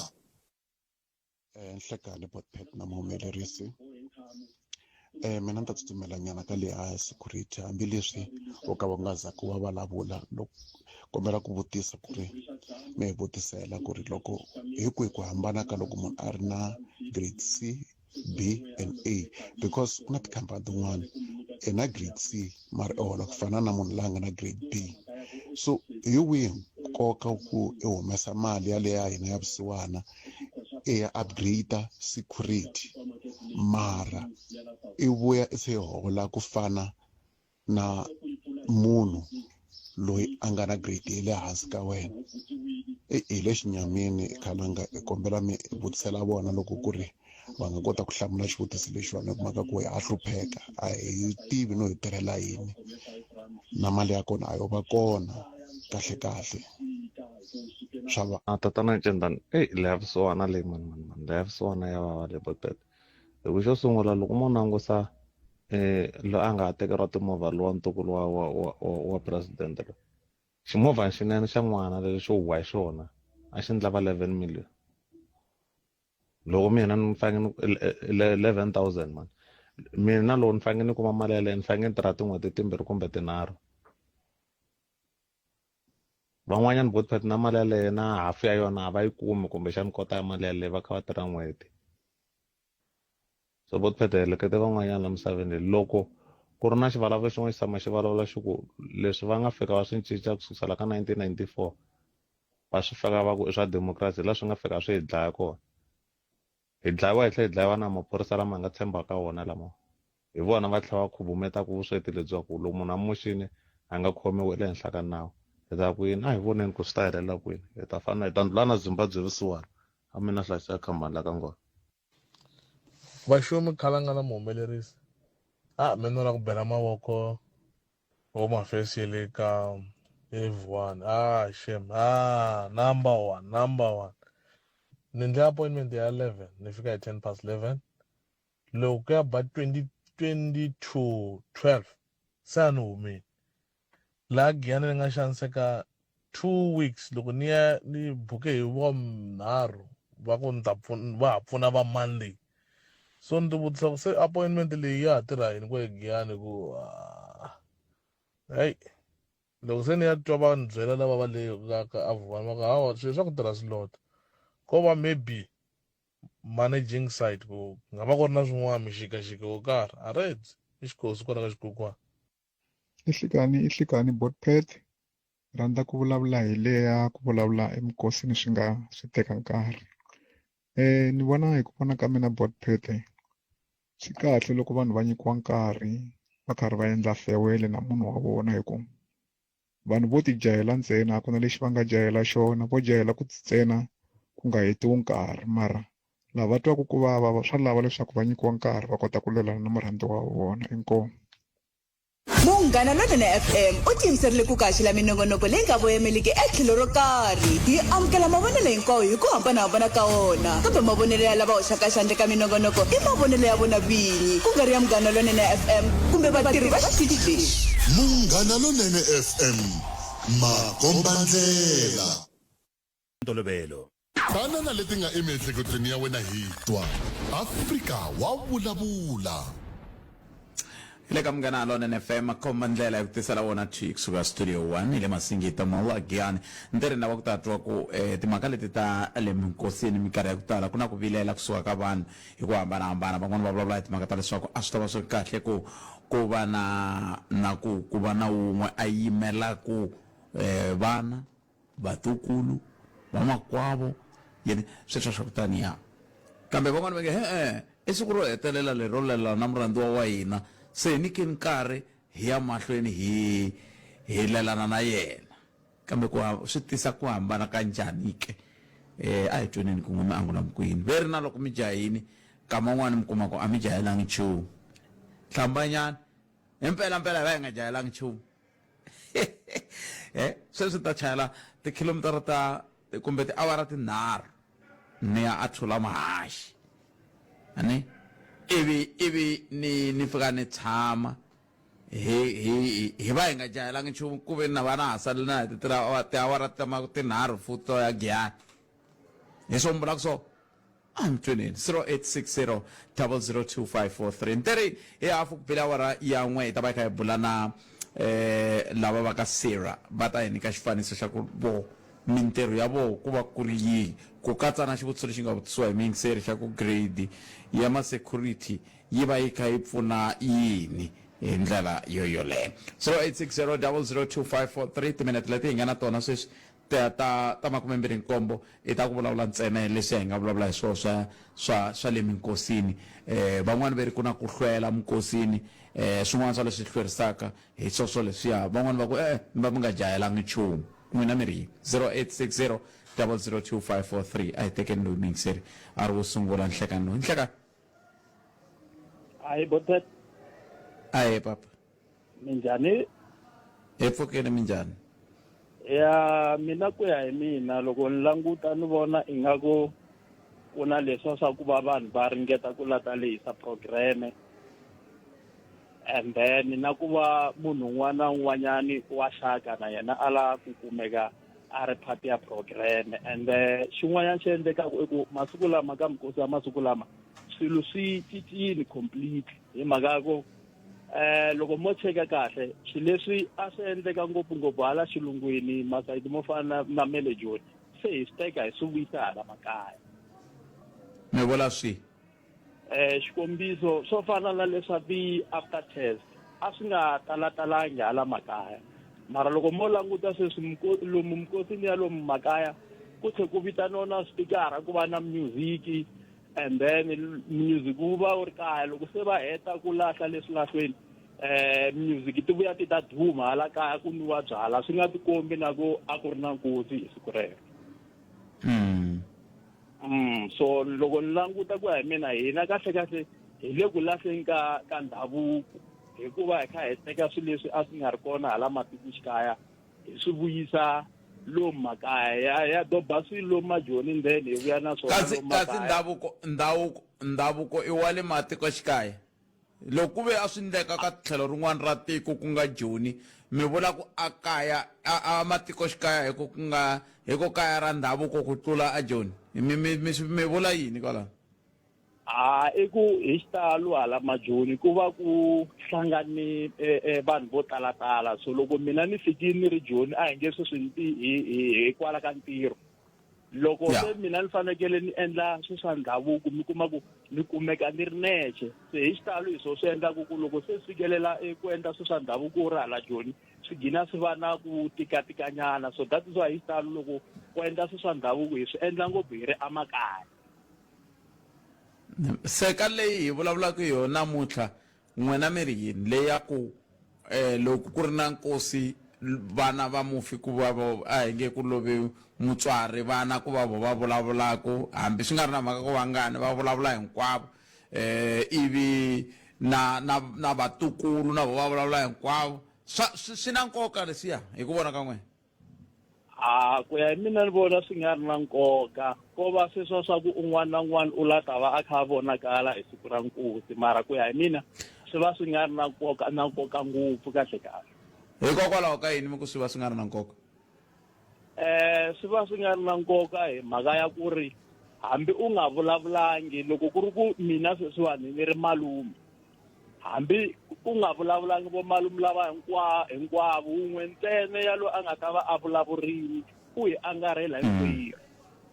Nhlekani Botpet na muhumelerisi mina ni ta tsutsumela nyana ka leya security hambileswi wo ka va nga za ku va vulavula loko kombela ku vutisa ku ri mi hi vutisela ku ri loko hi kwihi ku hambana ka loko munhu a ri na grade C B and A because ku na tikhampani tin'wana i na grade C mara i hola ku fana na munhu la nga na grade B so hi wihi nkoka ku i humesa mali yaleyo ya hina ya vusiwana i ya upgrade security mara i vuya i se hola ku fana na munhu loyi a nga na grade ya le hansi ka wena hi le xinyamini khalanga hi kombela mi vutisela vona loko ku ri va nga kota ku hlamula xivutiso lexiwani hi mhaka ku ha hlupheka a hi tivi no hi tirhela yini na mali ya kona a yo va kona kahle kahle swa va A tatana Ncendani eyi leya vusiwana leyi mani mani mani leya vusiwana ya vava le botete hi ku xo sungula loko mo langusa loyi a nga ha tekeriwa timovha lowa ntukulu wa wa wa wa wa president loyi ximovhana xinene xa n'wana lexi xo huwa hi xona a xi ndla va 11 million loko mina ni fanele ni 11000 mani mina loko ni fanele ni kuma mali yaleyo ni fanele ni tirha tin'hweti timbirhi kumbe tinharhu van'wanyana vo that na mali yaleyo na hafu ya yona a va yi kumi kumbexani kota ya mali yaleyo va kha va tirha n'hweti so vo that helekete van'wanyana la misaveni loko ku ri na xivulavula xin'wana xi tshama xi vulavula xi ku leswi va nga fika va swi cinca ku sukisela ka 1994 va swi faka va ku i swa democracy hi laha swi nga fika swi hi dlaya kona hi dlayiwa hi tlhela hi dlayiwa na maphorisa lama hi nga tshemba ka wona lama hi vona va tlhela va khubumetaka vusweti lebyiwa ku loko munhu a moxini a nga khomiwi le henhla ka nawu hi ta ku yini a hi voneni ku swi ta helela kwini hi ta fana hi ta ndlula na Zimbabwe vusiwana a mina hlayisa khambani la ka ngona Vaxumi khalanga na muhumelerisi a mina la ku bela mavoko Home Affairs ya le ka Evuwani ah shem ah number one number one ni ndle appointment ya 11 ni fika hi 10 past 11 loko ku ya ba 20 20 to 12 se a ni humile laha Giyani ni nga xaniseka 2 weeks loko ni ya ni buke hi vunharhu va ku ni ta pfuna va ha pfuna va Monday so ni ti vutisa ku se appointment leyi ya ha tirha yini kwale Giyani ku ah, heyi loko se ni ya twa va ni byela lava va le ka ka Avuvani va ku hawa swilo swa ku tirha swilota ko va maybe managing side ku nga va ku ri na swin'wana mixikaxika yo karhi a rebyi i xikosi kwala ka xikukwana. I nhlikani i nhlikani Botpet rhandza ku vulavula hi leya ku vulavula eminkosini swi nga swi teka nkarhi ni vona hi ku vona ka mina Botpet swi kahle loko vanhu va nyikiwa nkarhi va karhi va endla farewell na munhu wa vona hi ku vanhu vo ti jahela ntsena a ku na lexi va nga jahela xona vo jahela ku ntsena ku nga hetiwi nkarhi mara lava twaku ku vava swa lava leswaku va nyikiwa nkarhi va kota ku lwelana na murhandziwa wa vona inkomu. Munghana Lonene FM u tiyimiserile ku kaxela minongonoko leyi nga voyemeliki etlhelo ro karhi. Yi amukela mavonelo hinkwawo hi ku hambana-hambana ka wona, kambe mavonelo ya lava hoxaka xandla eka minongonoko i mavonelo ya vona vinyi, ku nga ri ya Munghana Lonene FM kumbe vatirhi va xitichi lexi. Munghana Lonene FM, makombandlela. Ntolovelo. Tana na leti nga emiehleketweni ya wena hi twa. Afrika wa vulavula. Hi le ka Munghana Lonene FM khomba ndlela ya ku tisela wona thwi kusuka studio 1 hi le Masingita Mall a Giyani. Ntirhi lava ku ta twa ku eh, timhaka leti ta le minkosini minkarhi ya ku tala ku na ku vilela kusuka ka vanhu hi ku hambanahambana. Van'wana va vulavula hi timhaka ta leswaku a swi ta va swi ri kahle ku ku va na na ku ku va na wun'we a yimelaku eh, vana vatukulu, vamakwavo, yini, sweswo swa ku taniya. Kambe van'wana va nge, E-e, i siku ro hetelela leri ro lelana na murhandziwa wa hina, se hi nyikeni nkarhi hi ya mahlweni hi, hi lelana na yena. Kambe ku, swi tisa ku hambana ka njhani ke? E, a hi tweneni kun'we mi angula mi ku yini. Ve ri na loko mi jahini, nkama wun'wana mi kuma ku a mi jahelangi nchumu. Hlambanyani, himpela-mpela hi va hi nga jahelangi nchumu. eh sweswi ta chayela tikhilomitara ta kumbe tiawara tinharhu ni ya a thula mahaxi ani ivi ivi ni ni fika ni tshama hi hi hi va hi nga jahelangi nchumu ku ve na va na ha salele na hi tiawara ta tinharhu futhi to ya giyani hi swo mi vulaka so A hi mi tweneni 0860 002543 Nteri hi hafu ku bile awara ya n'we hi ta va hi kha hi bula na eh, lava va ka Sira va ta hi nyika xifaniso xa ku vo mintirho ya voho ku va ku ri yihi ku katsa na xivutiso lexi nga vutisiwa hi muyingiseri xa ku grade ya ma-security yi va yi kha yi pfuna yini hi ndlela yo yoleyo 0860 002543 timinete leti hi nga na tona sweswi Ta, ta, ta makumembirhi nkombo i ta ku vulavula ntsena hi leswiya hi nga vulavula hi swona swa, swa, swa le minkosini. Eh, van'wana ve ri ku na ku hlwela minkosini, eh, swin'wana swa leswi hlwerisaka hi swoswo leswiya. Van'wana va ku, E-e, mi va mi nga jahelangi nchumu. N'wina mi ri yini? 0860 002543. A hi tekeni loyi muyingiseri a ri wo sungula nhlekani lowu. Nhlekani. Ahee, Botet. Ahee, papa. Minjhani? Hi pfukile minjhani? Ya mina ku ya hi mina loko ni languta ni vona ingaku ku na leswa swa ku va vanhu va ringeta ku la ta lehisa programme and then na ku va munhu un'wana na un'wanyani wa xaka na yena a lava ku kumeka a ri part ya programme and xin'wanyana xi endlekaka i ku masiku lama ka minkosi ya masiku lama swilo swi cincile completely hi mhaka ya ku eh loko mo cheka kahle swilo leswi a swi endleka ngopfungopfu hala xilungwini masayiti mo fana na na le Joni se hi swi teka hi swi vuyisa hala makaya mi vula swi eh xikombiso swo fana na leswa ti-after test a swi nga talatalangi hala makaya mara loko mo languta sweswi lomu mikosini ya lomu makaya ku tlhe ku vitaniwa na swipikara ku va na music and then music wu va wu ri kaya loko se va heta ku lahla leswi lahlweni eh music ti vuya ti ta duma hala kaya ku nwiwa byala swi nga tikombi na ku a ku ri na nkosi hi siku rero mm. Mm, so loko ni languta ku ya hi mina hina kahle kahle hi le ku lahleni ka ka ndhavuko hikuva hi kha hi teka swilo leswi a swi nga ri kona hala matikoxikaya hi swi vuyisa lomu makaya ya ya doba swilo lomu majoni then hi vuya na swona Kasi lomu kasi makaya ndhavuko ndhavuko ndhavuko i wa le matikoxikaya. Loko ku ve a swi ndleka ka tlhelo rin'wana ra tiko ku nga Joni, mi vula ku a kaya a a matikoxikaya hi ko ku nga hi ko kaya ra ndhavuko ku tlula a Joni? Mi mi mi mi vula yini kwalano? A i ku hi xitalo hala majoni ku va ku hlangane e, e, vanhu vo talatala so loko mina ni fikile ni ri joni a hi nge sweswi ni hi hi hi kwala ka ntirho loko se mina ni fanekele ni endla swi swa ndhavuko mi kuma ku ni kumeka ni ri nexe se hi xitalo hi swo swi endlaku ku loko se swi fikelela ku endla swi swa ndhavuko u ri hala joni swi gina swi va na ku tikatikanyana so that is why hi xitalo loko ku endla swi swa ndhavuko hi swi endla ngopfu hi ri emakaya Se ka leyi hi vulavulaka hi yona namuntlha, n'wina mi ri yini? Leyi ya ku um loko ku ri na nkosi vana va mufi ku va vo a hi nge ku love mutswari vana ku va vo va vulavulaka hambi swi nga ri na mhaka ku vangani va vulavula hinkwavo um ivi na na na vatukulu na vo va vulavula hinkwavo swa swi swi na nkoka leswiya hi ku vona ka n'wina. A ku ya hi mina ni vona swi nga ri na nkoka ko va sweswa swa ku un'wana na un'wana u la ta va a kha a vonakala hi siku ra nkosi mara ku ya hi mina swi va swi nga ri na nkoka na nkoka ngopfu kahle kahle. Hikokwalaho ka yini mi ku swi va swi nga ri na nkoka? Eh swi va swi nga ri na nkoka hi mhaka ya ku ri hambi u nga vulavulangi loko ku ri ku mina sweswiwani ni ri malume hambi ku nga vulavulangi vomalume lava hinkwa hinkwavo wun'we ntsena ya loyi a nga ta va a vulavurile u hi angarhela hinkwerhu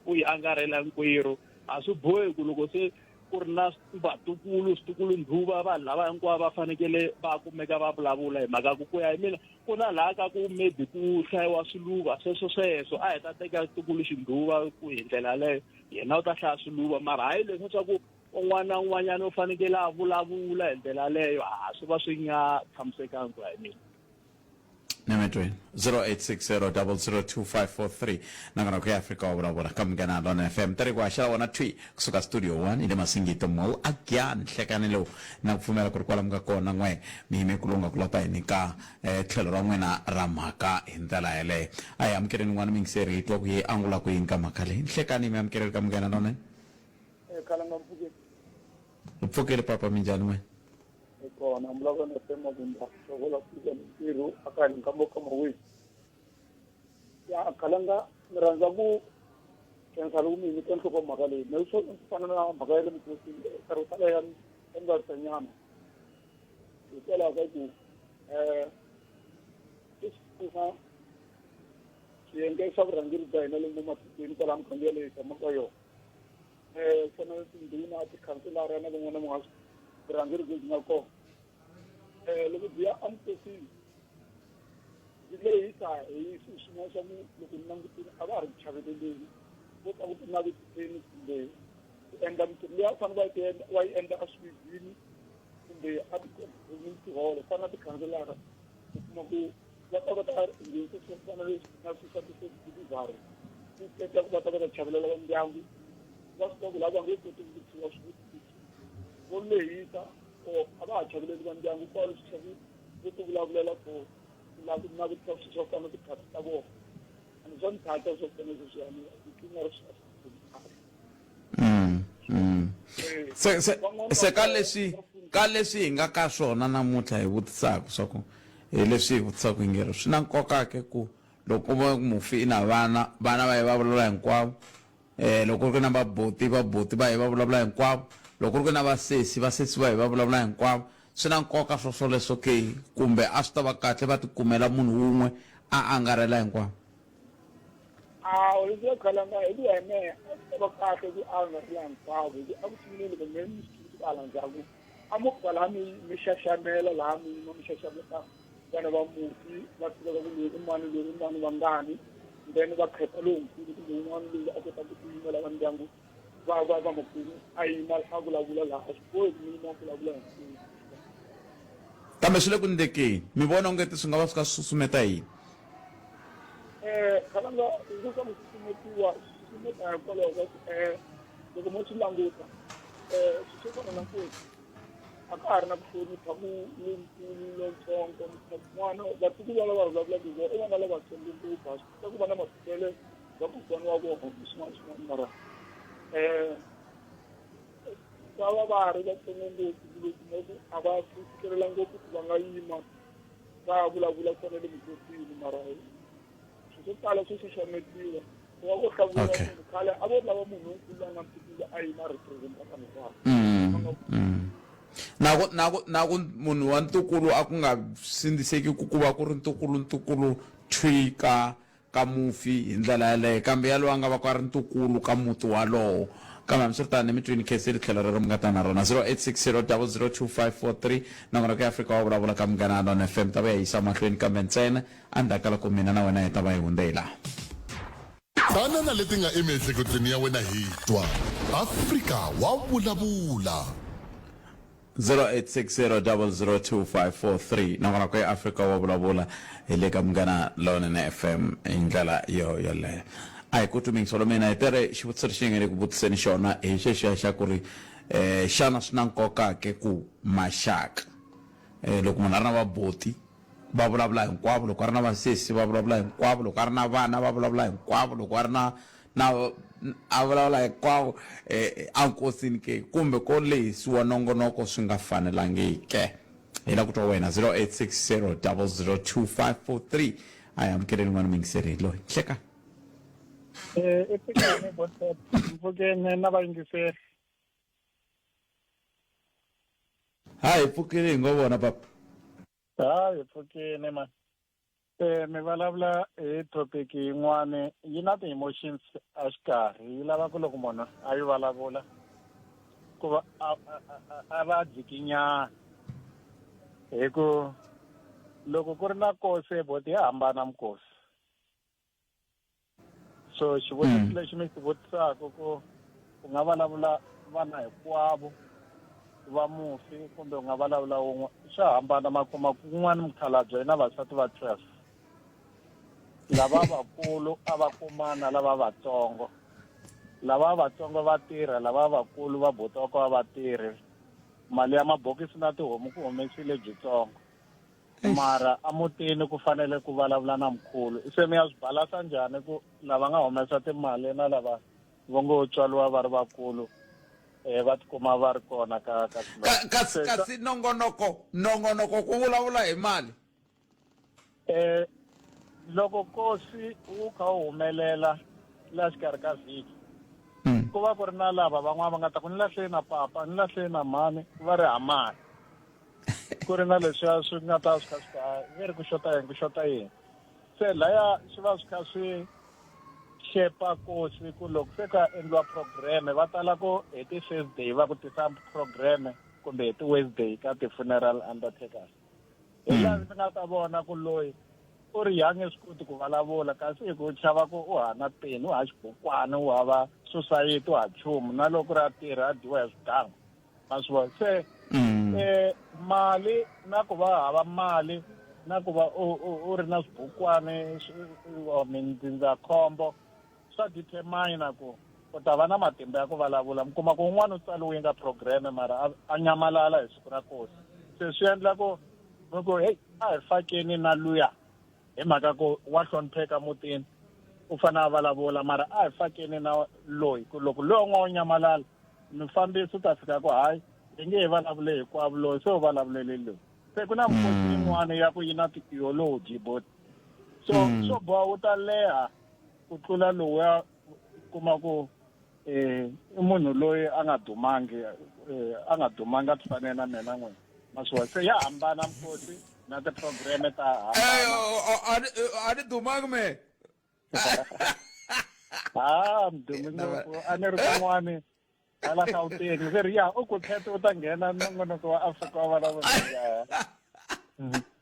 u hi angarhela hinkwerhu a swi bohi ku loko se ku ri na vatukulu switukulu-ndhuva vanhu lava hinkwavo va fanekele va kumeka va vulavula hi mhaka ku ku ya hi mina ku na laha ka ku maybe ku hlayiwa swiluva sweswo sweswo a hi ta teka tukulu xindhuva ku hi ndlela yaleyo yena u ta hlaya swiluva mara hayi leswi swa ku un'wana na un'wanyana u fanekele a vulavula hi ndlela yaleyo a swi va swi nga tshamisekanga ku ya hi mina. Nemetweni 0860002543 nongonoko ya Afrika wa vulavula ka Munghana Lona FM tari ku haxela wona thwi kusuka studio 1 hi le Masingita Mall a Giyani nhlekani lowu na ku pfumela ku ri kwalomu ka kona n'we mi yime ku lunga ku lota hi nyika eh, tlhelo ra n'wina ra mhaka hi ndlela yeleyo a hi amukeleni n'wana muyingiseri hi twa ku yi angula ku yini ka mhaka leyi nhlekani mi amukeleli ka Munghana Lona. Eh, Khalanga mpfukeni. Hi pfukile papa minjhani n'wina? Hi kona mbulavulo na Sema Vundla Sogola Fika Mintirho aka Nkambo ka Mawini. Ya Khalanga ni rhandza ku khensa loko mi nyika nhlokomhaka leyi. Me swo fana na mhaka ya le minkosini nkarhi wo tala ya endla nyana. Hikwalaho ka ku eh i pfuna swiyenge swa vurhangeri bya hina lomu matikweni kwalaha muganga yaleyo hi tshamaka ka yona. um ku fana na tindhuna tikhanselara na van'wana van'wana vurhangeri byi nga kona um loko byi ya emukosini byi lehisa hi swilo swin'wana swa ku loko ni langutile a va ha ri ku chaveleleni vo ta ku tinavetiseni kumbe ku endla mintirho leyi a fanele va yi endla va yi endla eswivizini kumbe a ti-community hall fana na tikhanselara u kuma ku va ta va ta nghenisa swo fana na swilo swa ti-service delivery ku endla ku va ta va ta chavelela va ndyangu va swi tiva ku lava nge koti ku vutisiwa swivutiso vo lehisa or a va ha chaveleli va ndyangu kwalo swi tlhela vo ti vulavulela for ku lava ku navetisa swilo swo fana na tiphati ta vona and swa ni thatha swo fana sweswiyani yi nga ri swi kahle. Se se se ka leswi ka leswi hi nga ka swona namuntlha hi vutisaka swa ku hi leswi hi vutisaka hi nge ri swi na nkoka ke ku loko va mufi i na vana vana va ye va vulavula hinkwavo eh loko ku ri na vabuti vabuti va ye va vulavula hinkwavo loko ku ri na vasesi vasesi va ye va vulavula hinkwavo swi na nkoka swo swoleswo ke kumbe a swi ta va kahle va tikumela munhu wun'we a angarhela hinkwavo. A leswi ya khalanga hi ku ya hi mehe a swi ta va kahle ku angarhela hinkwavo hi ku eku sunguleni loko me mi swi tivisi hala ndzhaku a mo fika laha mi mi xaxamela laha mi yima mi xaxameta vana va mufi va tiveka ku loyi i mani loyi i mani vangani then va khetha lonkulu kumbe un'wana loyi a kotaka ku yimela va ndyangu va va vamakulu a yima a vulavula laha a swi bohi ku mi yima vulavula hinkwenu. Kambe swi le ku ndlekeni mi vona ongeti swi nga va swi kha swi susumeta yini? Eh, khalanga ndzi swa ku susumetiwa swi susumeta hikwalaho ka ku eh loko mo swi languta eh swilo swo fana na nkosi. A ka ha ri na ku hlonipha ku lonkulu lontsongo n'wana vatukulu va lava vulavulaka hi vona i vana lavatsongo ngopfu a swi kota ku va na matitwele ya kokwana wa vona kumbe swin'wana swin'wana mara um va va va ha ri vatsongo ngopfu kumbe kuma ku a va fikelela ngopfu ku va nga yima va vulavula ku fana le mikosini mara swilo swo tala swo xaxametiwa ku va ko hlawuriwa Okay. munhu khale a vo lava munhu lonkulu la nga ntukulu a yima a representa vanhu hinkwavo Na ku na ku na ku munhu wa ntukulu a ku nga sindziseki ku ku va ku ri ntukulu ntukulu thwi ka ka mufi hi ndlela yaleyo kambe yaloye a nga va ku a ri ntukulu ka muti walowo kambe hambiswiritano mi twini khensile tlhelo rero mi nga ta na rona 0860 002543 nongonoko ya Afrika wa vulavula ka Munghana Lona FM ta vuya yi yisa mahlweni kambe ntsena Endzhaku ka loko mina na wena hi ta va hi hundze hi laha. Tana na leti nga emiehleketweni ya wena hi twa. Afrika wa vulavula. 0860002543 nakona ku eAfrika wa vulavula hi le ka Munghana Lonene FM hi ndlela yo yoleyo. A hi ku twi mingisolo mina hi tere xivutiso lexi ni nga le ku vutiseni xona hi xexiya xa ku ri um xana swi na nkoka ke ku maxaka um loko munhu a ri na vaboti va vulavula hinkwavo loko a ri na vasesi va vulavula hinkwavo loko a ri na vana va vulavula hinkwavo loko a ri na na a vulavula hinkwavo eh, enkosini ke kumbe ko lehisiwa nongonoko swi nga fanelangi ke hi la ku twa wena 0860 002543 a hi amukeleni n'wana muyingiseri loyi hleka Eh, i pfukeni botset mpfukeni na vayingiseri ha hi pfukile hi ngo vona papa Ha hi pfukile ma. Eh mi vulavula hi topic yin'wani yi na ti-emotions a xikarhi yi lava ku loko munhu a yi vulavula ku va a a va dzikinyana hi ku loko ku ri na kosi boti ya hambana mikosi so xivutiso mm. lexi mi xi vutisaka ku u nga vulavula vana hinkwavo va mufi kumbe u nga vulavula wun'we swa hambana ma kuma kun'wana mukhalabye na vasati va 12 lava vakulu a va kumana lava vatsongo lava vatsongo va tirha lava vakulu va botoko a va tirhi mali ya mabokisi na tihomu ku humesile byitsongo mara emutini ku fanele ku vulavula na mkhulu se mi ya swi balasa njhani ku lava nga humesa timali na lava vo ngo tswaliwa va ri vakulu um va tikuma va ri kona ka ka kasi kasi nongonoko nongonoko ku vulavula hi mali um loko kosi wu kha wu humelela laha xikarhi ka vhiki hmm. ku va ku ri na lava van'wana va nga ta ku ni lahleni na papa ni lahleni na mhani va ri ha mali ku ri na leswiya swi nga ta swi kha swi kha ve ri ku xota yini ku xota yini se laya swi va swi kha swi xepa kosi ku loko se ka endliwa programme va tala ku hi ti-thursday va ku tisa programme kumbe hi ti-wednesday ka ti-funeral undertakers hi laha ndzi nga ta vona ku loyi u ri ya nge swi koti ku vulavula kasi hi ku chava ku u hana peni u ha xibukwani u hava sosayiti u ha nchumu na loko ri a tirha a dyiwa hi swigangu ma swi vona se mm. eh, mali na ku va hava mali na ku va u ri na swibukwani or mindzindzakhombo swa determine ku u ta va na matimba ya ku vulavula mi kuma ku un'wana u tsaliwile ka programme mara a nyamalala hi siku ra kosi se swi endla ku mi ku heyi a hi fakeni na luya hi mhaka ku wa hlonipheka mutini u fanele a vulavula mara a hi fakeni na loyi ku loko loyi un'wana u nyamalala mufambisi u ta fika ku hayi hi nge he vulavule hinkwavo loyi se u vulavulele loyi se ku na mikosi mm. yin'wana ya ku yi na ti-theology but so mm. swo boha wu ta leha ku tlula lowuya kuma ku eh i munhu loyi a nga dumangi eh, a nga dumangi a ti fanele na mina n'wina ma swi vona se ya hambana mikosi na ti-programme ta hambana a ni dumangi me ha mdumi ngopfu a ni ri kun'wani hala Gauteng ve ri ya u ku khetha u ta nghena nongonoko wa Afrika wa vulavula ya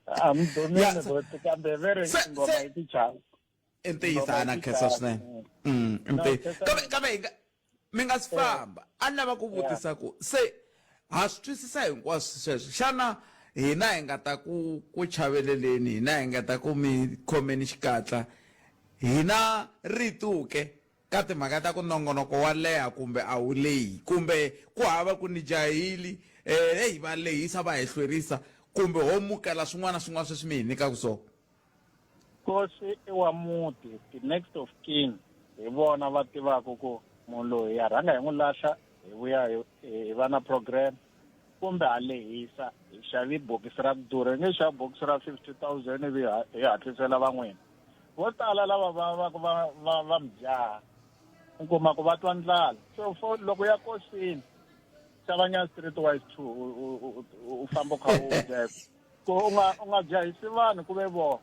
a mi dumile bot kambe ve ri ngoma yi tichava i ntiyiso a na khensa swinene mm, i ntiyiso kambe kambe hi nga mi nga si famba a ni lava ku vutisa ku se ha swi twisisa hinkwaswo sweswo xana hina hi nga ta ku ku chaveleleni hina hi nga ta ku mi khomeni xikatla hina rito ke ka timhaka ta ku nongonoko wa leha kumbe a wu lehi kumbe ku hava ku ni jahili um heyi va lehisa va hi hlwerisa kumbe ho mukela swin'wana na swin'wana sweswi mi hi nyikaka swona Nkosi i wa muti ti-next of kin hi vona va tivaka ku munhu loyi ya rhanga hi n'wi lahla hi vuya hi hi va na program kumbe ha lehisa hi xavi bokisi ra ku durha hi nge xavi bokisi ra 50000 ivi hi hatlisela van'wina vo tala lava va va va va va mudyaha u kuma ku va twa ndlala so for loko ya kosini xavanyana street wise two u famba u kha u dya ku u nga u nga jahisi vanhu ku ve vona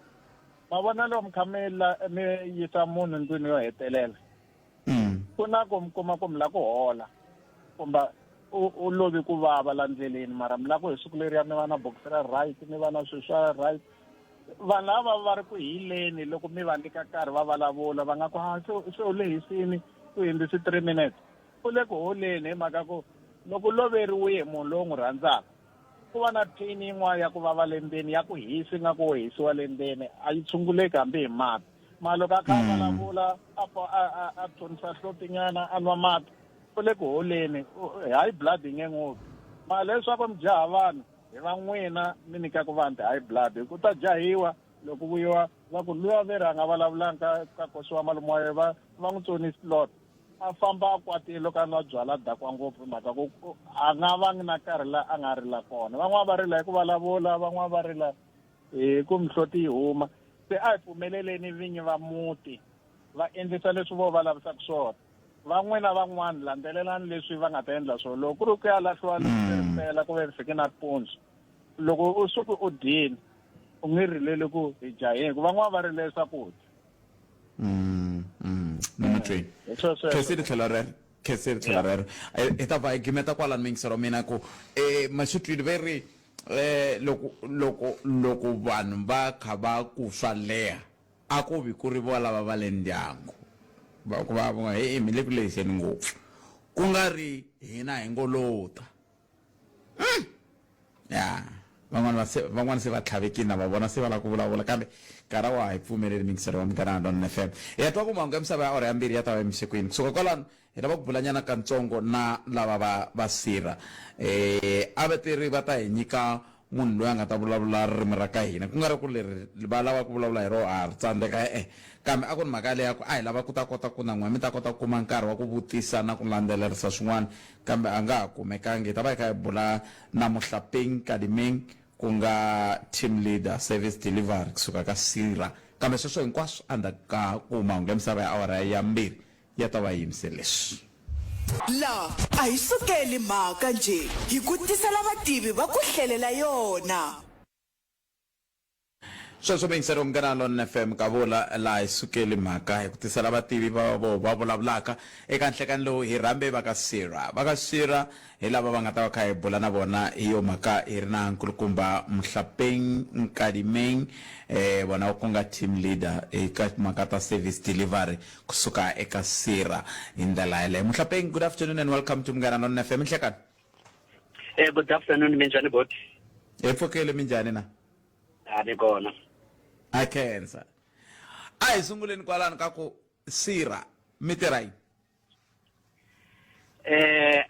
ma vona loko mi kha mi la mi yisa munhu ndlwini yo hetelela ku na ku mi kuma ku mi la ku hola kumbe u u lovi ku vava la ndleleni mara mi la ku hi siku leriya mi va na bokisi ra right mi va na swilo swa right vanhu lava va ri ku hileni loko mi va nyika nkarhi va vulavula va nga ku ha se se u lehisini u hundzisi three minutes u le ku holeni hi mhaka ku loko u loveriwe hi munhu lowu n'wi rhandzaka ku va na pain yin'wana ya ku vava le ndzeni ya ku hisa ingaku wo hisiwa le ndzeni a yi tshunguleki hambi hi mati mara loko a kha a vulavula a pfa a a a thonisa hlotinyana a nwa mati u le ku holeni high blood yi nge n'wi mara leswaku mi jaha vanhu hi va n'wina mi nyikaka vanhu ti-high blood hi ku ta jahiwa loko vuyiwa va ku luya ve ri a nga vulavulanga ka ka kosi wa malume wa yena va va n'wi tsonisi lot a famba a kwatile loko a nwa byala dakwa ngopfu mhaka ku a nga vangi na nkarhi la a nga rila kona van'wana va rila hi ku vulavula van'wana va rila hi ku mihloti yi huma se a hi pfumeleleni vinyi va muti va endlisa leswi vo va lavisaka swona van'wina van'wana landzelelani leswi va nga ta endla swona loko ku ri ku ya lahliwa mpela ku ve fike na mpundzu loko u suke u dyini u nge rileli ku hi jaheni ku van'wana va rile swakudya ni mi twini khensile tlhelo rero khensile tlhelo rero hi ta va hi gimeta kwalani miyingiselo mina ku um maxitwini ve ri um loko loko loko vanhu va kha va ku swa leha a ku vi ku ri vo lava va le ndyangu va ku va va he mi le ku lehiseni ngopfu ku nga ri hina hi ngo lota mm. ya van'wana va se van'wana se va tlhavekile na va vona se va lava ku vulavula kambe nkarhi wa ha hi pfumeleli mingiselo wa Munghana Lonene FM hi ya twa ku mahungu ya misava ya awara ya mbirhi ya ta va emixekwini kusuka kwalano hi lava ku bulanyana kantsongo na lava va va sirha eh a va tiri va ta hi nyika munhu loyi a nga ta vulavula ririmi ra ka hina ku nga ri ku leri va lava ku vulavula hi roho a ri tsandzeka e-e kambe a ku ri mhaka yaleyo ya ku a hi lava ku ta kota ku na n'wina mi ta kota ku kuma nkarhi wa ku vutisa na ku landzelerisa swin'wana kambe a nga ha kumekangi hi ta va hi kha hi bula na Mohlapeng Kadimeng ku nga team leader service delivery kusuka ka Sira kambe sweswo hinkwaswo endzhaku ka ku mahungu ya misava ya awara ya mbirhi ya ta va yi yimise leswi. La a hi sukeli mhaka njhe, hi ku tisela vativi va ku hlelela yona. Sweswo muyingiseri wa Munghana Lonene FM kavula laha hi sukeli mhaka hi ku tisela vativi va vo va vulavulaka eka nhlekani lowu hi rhambe va ka Sira. Va ka Sira hi lava va nga ta va kha hi bula na vona hi yo mhaka hi ri na nkulukumba Mhlapeng Nkadimeng eh vona ku nga team leader eka timhaka ta service delivery kusuka eka Sira hi ndlela yeleyo. Mhlapeng, good afternoon and welcome to Munghana Lonene FM. Nhlekani. Eh, good afternoon minjhani boti? Hi pfukile minjhani na? A ni kona. A khensa. A hi sunguleni kwalano ka ku Sira mi tirha yini?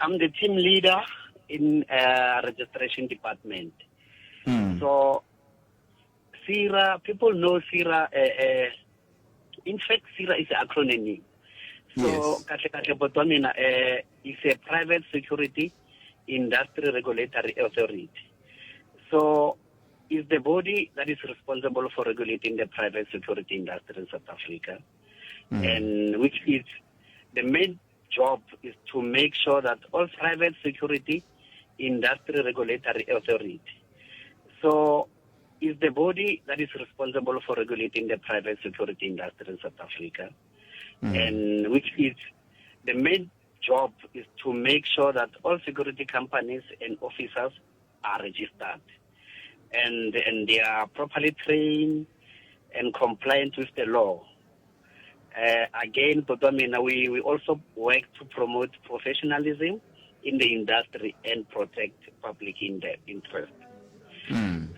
I'm the team leader in registration department. So, SIRA, people know SIRA. In fact, SIRA is an acronym. So, Yes. kahle kahle botwa mina, is a private security industry regulatory authority. So, is the body that is responsible for regulating the private security industry in South Africa, and which is the main job is to make sure that all private security industry regulatory authority. So, is the body that is responsible for regulating the private security industry in South Africa, and which is the main job is to make sure that all security companies and officers are registered and they are properly trained and compliant with the law. Again, Botomina, we also work to promote professionalism in the industry and protect public in the interest.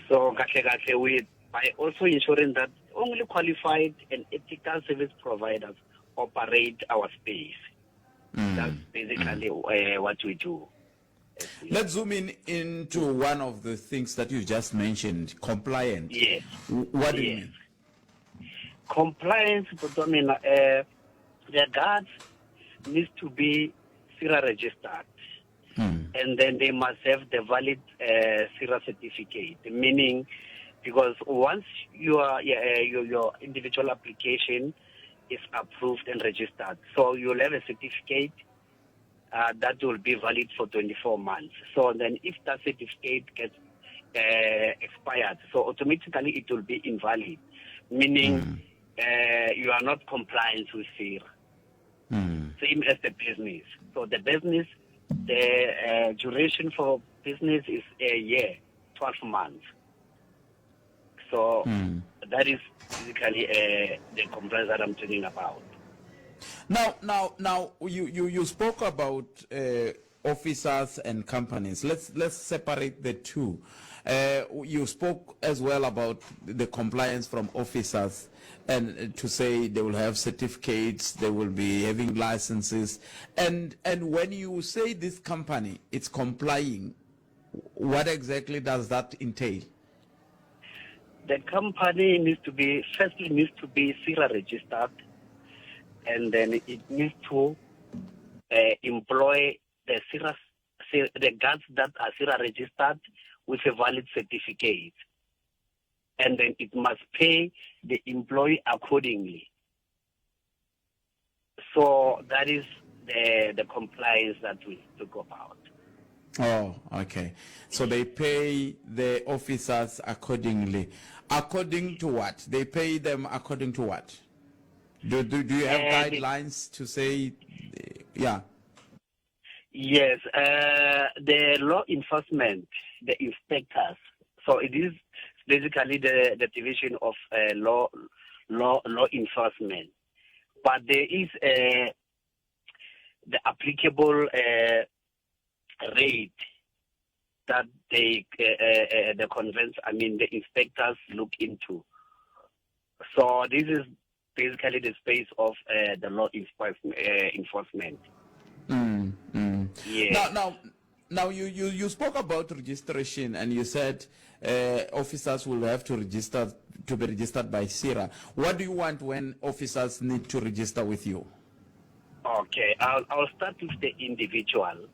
So, kahle kahle, we by also ensuring that only qualified and ethical service providers operate our space. That's basically what we do. Let's zoom in into one of the things that you just mentioned, compliant. Yes. What do you Yes. mean? Compliance, Botomina, the guards needs to be PSIRA registered. And then they must have the valid PSIRA certificate, meaning because once your individual application is approved and registered, so you'll have a certificate that will be valid for 24 months. So then if that certificate gets expired, so automatically it will be invalid, meaning you are not compliant with PSIRA. Same as the business. So the business, the duration for business is a year, 12 months. So that is basically the compliance that I'm talking about. Now you spoke about officers and companies. Let's separate the two. You spoke as well about the compliance from officers, and to say they will have certificates, they will be having licenses, and when you say this company it's complying, what exactly does that entail? The company needs to be, firstly needs to be PSIRA registered, and then it needs to employ the PSIRA, the guards that are PSIRA registered with a valid certificate. And then it must pay the employee accordingly. So that is the compliance that we talk about. Oh, okay. So they pay the officers accordingly. According to what? They pay them according to what? Do you have guidelines to say, yeah? Yes, the law enforcement, the inspectors. So it is basically the division of law enforcement. But there is the applicable rate that they the convents, I mean the inspectors look into. So this is basically the space of the law enforcement. Now you spoke about registration, and you said officers will have to register to be registered by PSIRA. What do you want when officers need to register with you? Okay, I'll start with the individual.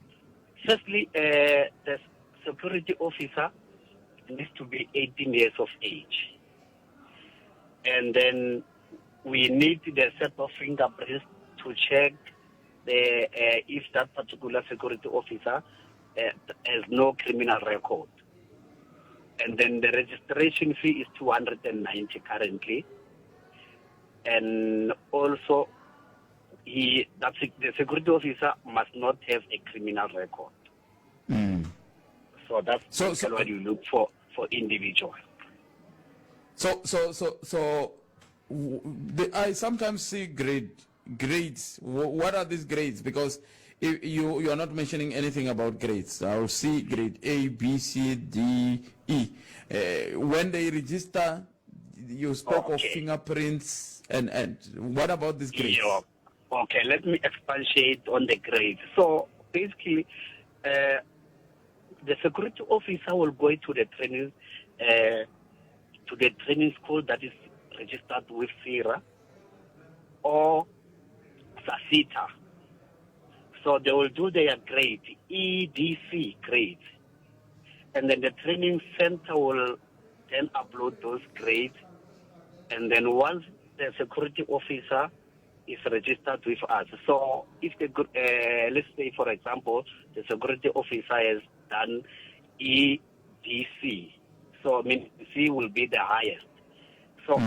Firstly, the security officer needs to be 18 years of age. And then we need the set of fingerprints to check the if that particular security officer has no criminal record. And then the registration fee is 290 currently. And also, the security officer must not have a criminal record. So that's what you look for individual. I sometimes see grades. What are these grades? Because if you are not mentioning anything about grades. I will see grade A, B, C, D, E. When they register, you spoke of fingerprints, and what about these grades? Yeah. Okay, let me expatiate on the grades. So basically, the security officer will go to the training, to the training school that is registered with PSIRA or SASSETA. So they will do their grade, EDC grade. And then the training center will then upload those grades. And then once the security officer is registered with us, so if the let's say, for example, the security officer has done EDC, so I mean C will be the highest. So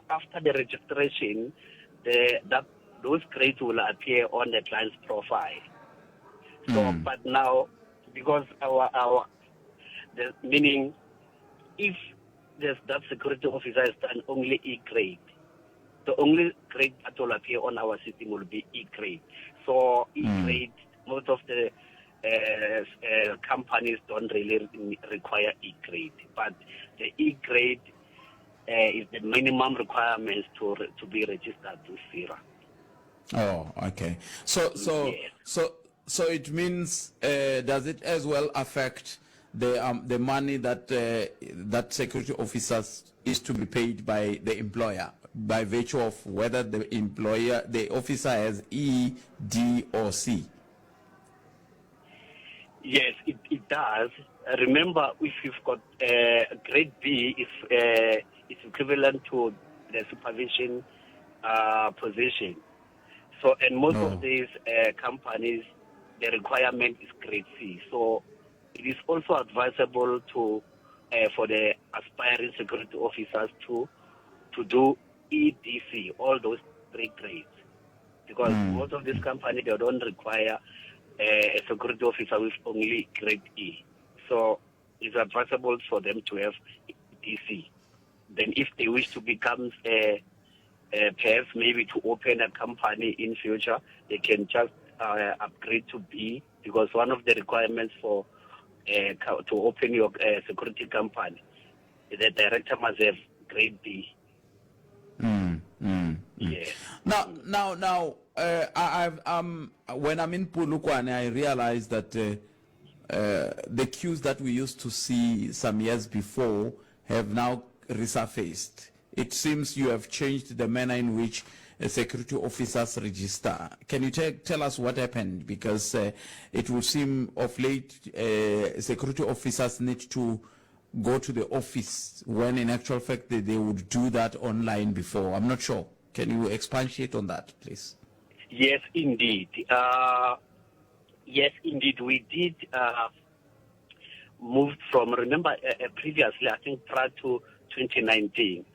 after the registration, those grades will appear on the client's profile. But now, because our the meaning, if there's that security officer has done only E grade, the only grade that will appear on our system will be E grade. So E grade, most of the companies don't really require E grade, but the E grade is the minimum requirements to be registered to PSIRA. Oh, okay. So it means uh, does it as well affect the um, the money that uh, that security officers is to be paid by the employer by virtue of whether the employer the officer has E, D or C? Yes, it, it does. Remember, if you've got uh, grade B, is uh, is equivalent to the supervision uh, position. So, and most no. of these uh, companies, the requirement is grade C. So, it is also advisable to uh, for the aspiring security officers to to do EDC, all those three grades, because mm. most of these companies they don't require uh, a security officer with only grade E. So it's advisable for them to have EDC. Then, if they wish to become a uh, perhaps maybe to open a company in future, they can just uh, upgrade to B because one of the requirements for uh, to open your uh, security company, the director must have grade B. Mm, mm, mm. Yeah. Now, now, now, uh, I, I've, um, when I'm in Polokwane, I realize that uh, uh, the queues that we used to see some years before have now resurfaced. It seems you have changed the manner in which uh, security officers register. Can you tell us what happened? Because uh, it would seem of late uh, security officers need to go to the office when in actual fact they, they would do that online before. I'm not sure. Can you expatiate on that, please? Yes, indeed. Uh, yes, indeed. We did uh, move from, remember, uh, uh previously, I think prior to 2019,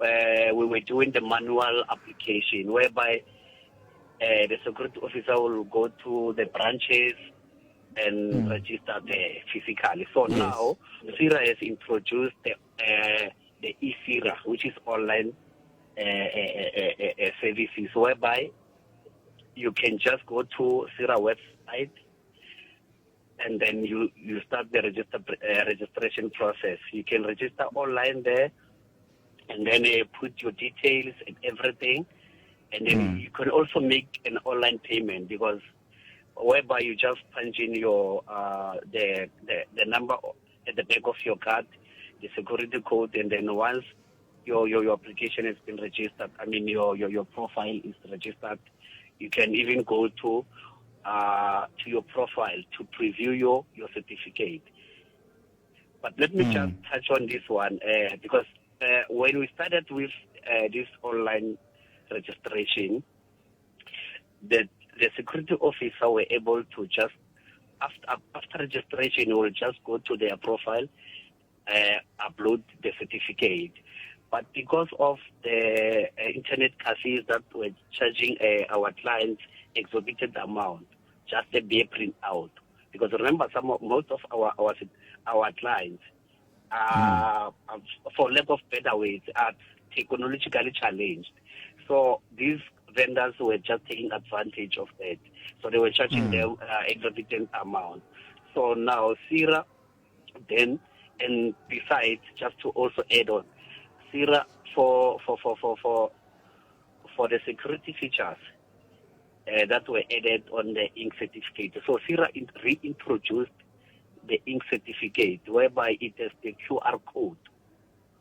uh, we were doing the manual application whereby uh, the security officer will go to the branches and mm. register there physically. So yes. now, PSIRA has introduced the, uh, the e-PSIRA, which is online uh, uh, uh, services, whereby you can just go to PSIRA website and then you, you start the register, uh, registration process. You can register online there and then uh, put your details and everything. And then mm. you can also make an online payment because whereby you just punch in your uh, the, the the number at the back of your card, the security code, and then once your your, your application has been registered, I mean your, your your profile is registered, you can even go to uh, to your profile to preview your your certificate. But let me mm. just touch on this one uh, because uh, when we started with uh, this online registration, the the security officer were able to just after after registration will just go to their profile, uh, upload the certificate. But because of the uh, internet cafes that were charging uh, our clients exorbitant amount, just a bare print out. Because remember, some of, most of our our our clients are, mm. for lack of better words, are technologically challenged. So these vendors were just taking advantage of that. So they were charging mm. them uh, exorbitant amount. So now PSIRA then, and besides, just to also add on, PSIRA for for for for for for the security features uh, that were added on the ink certificate. So PSIRA reintroduced the ink certificate, whereby it has the QR code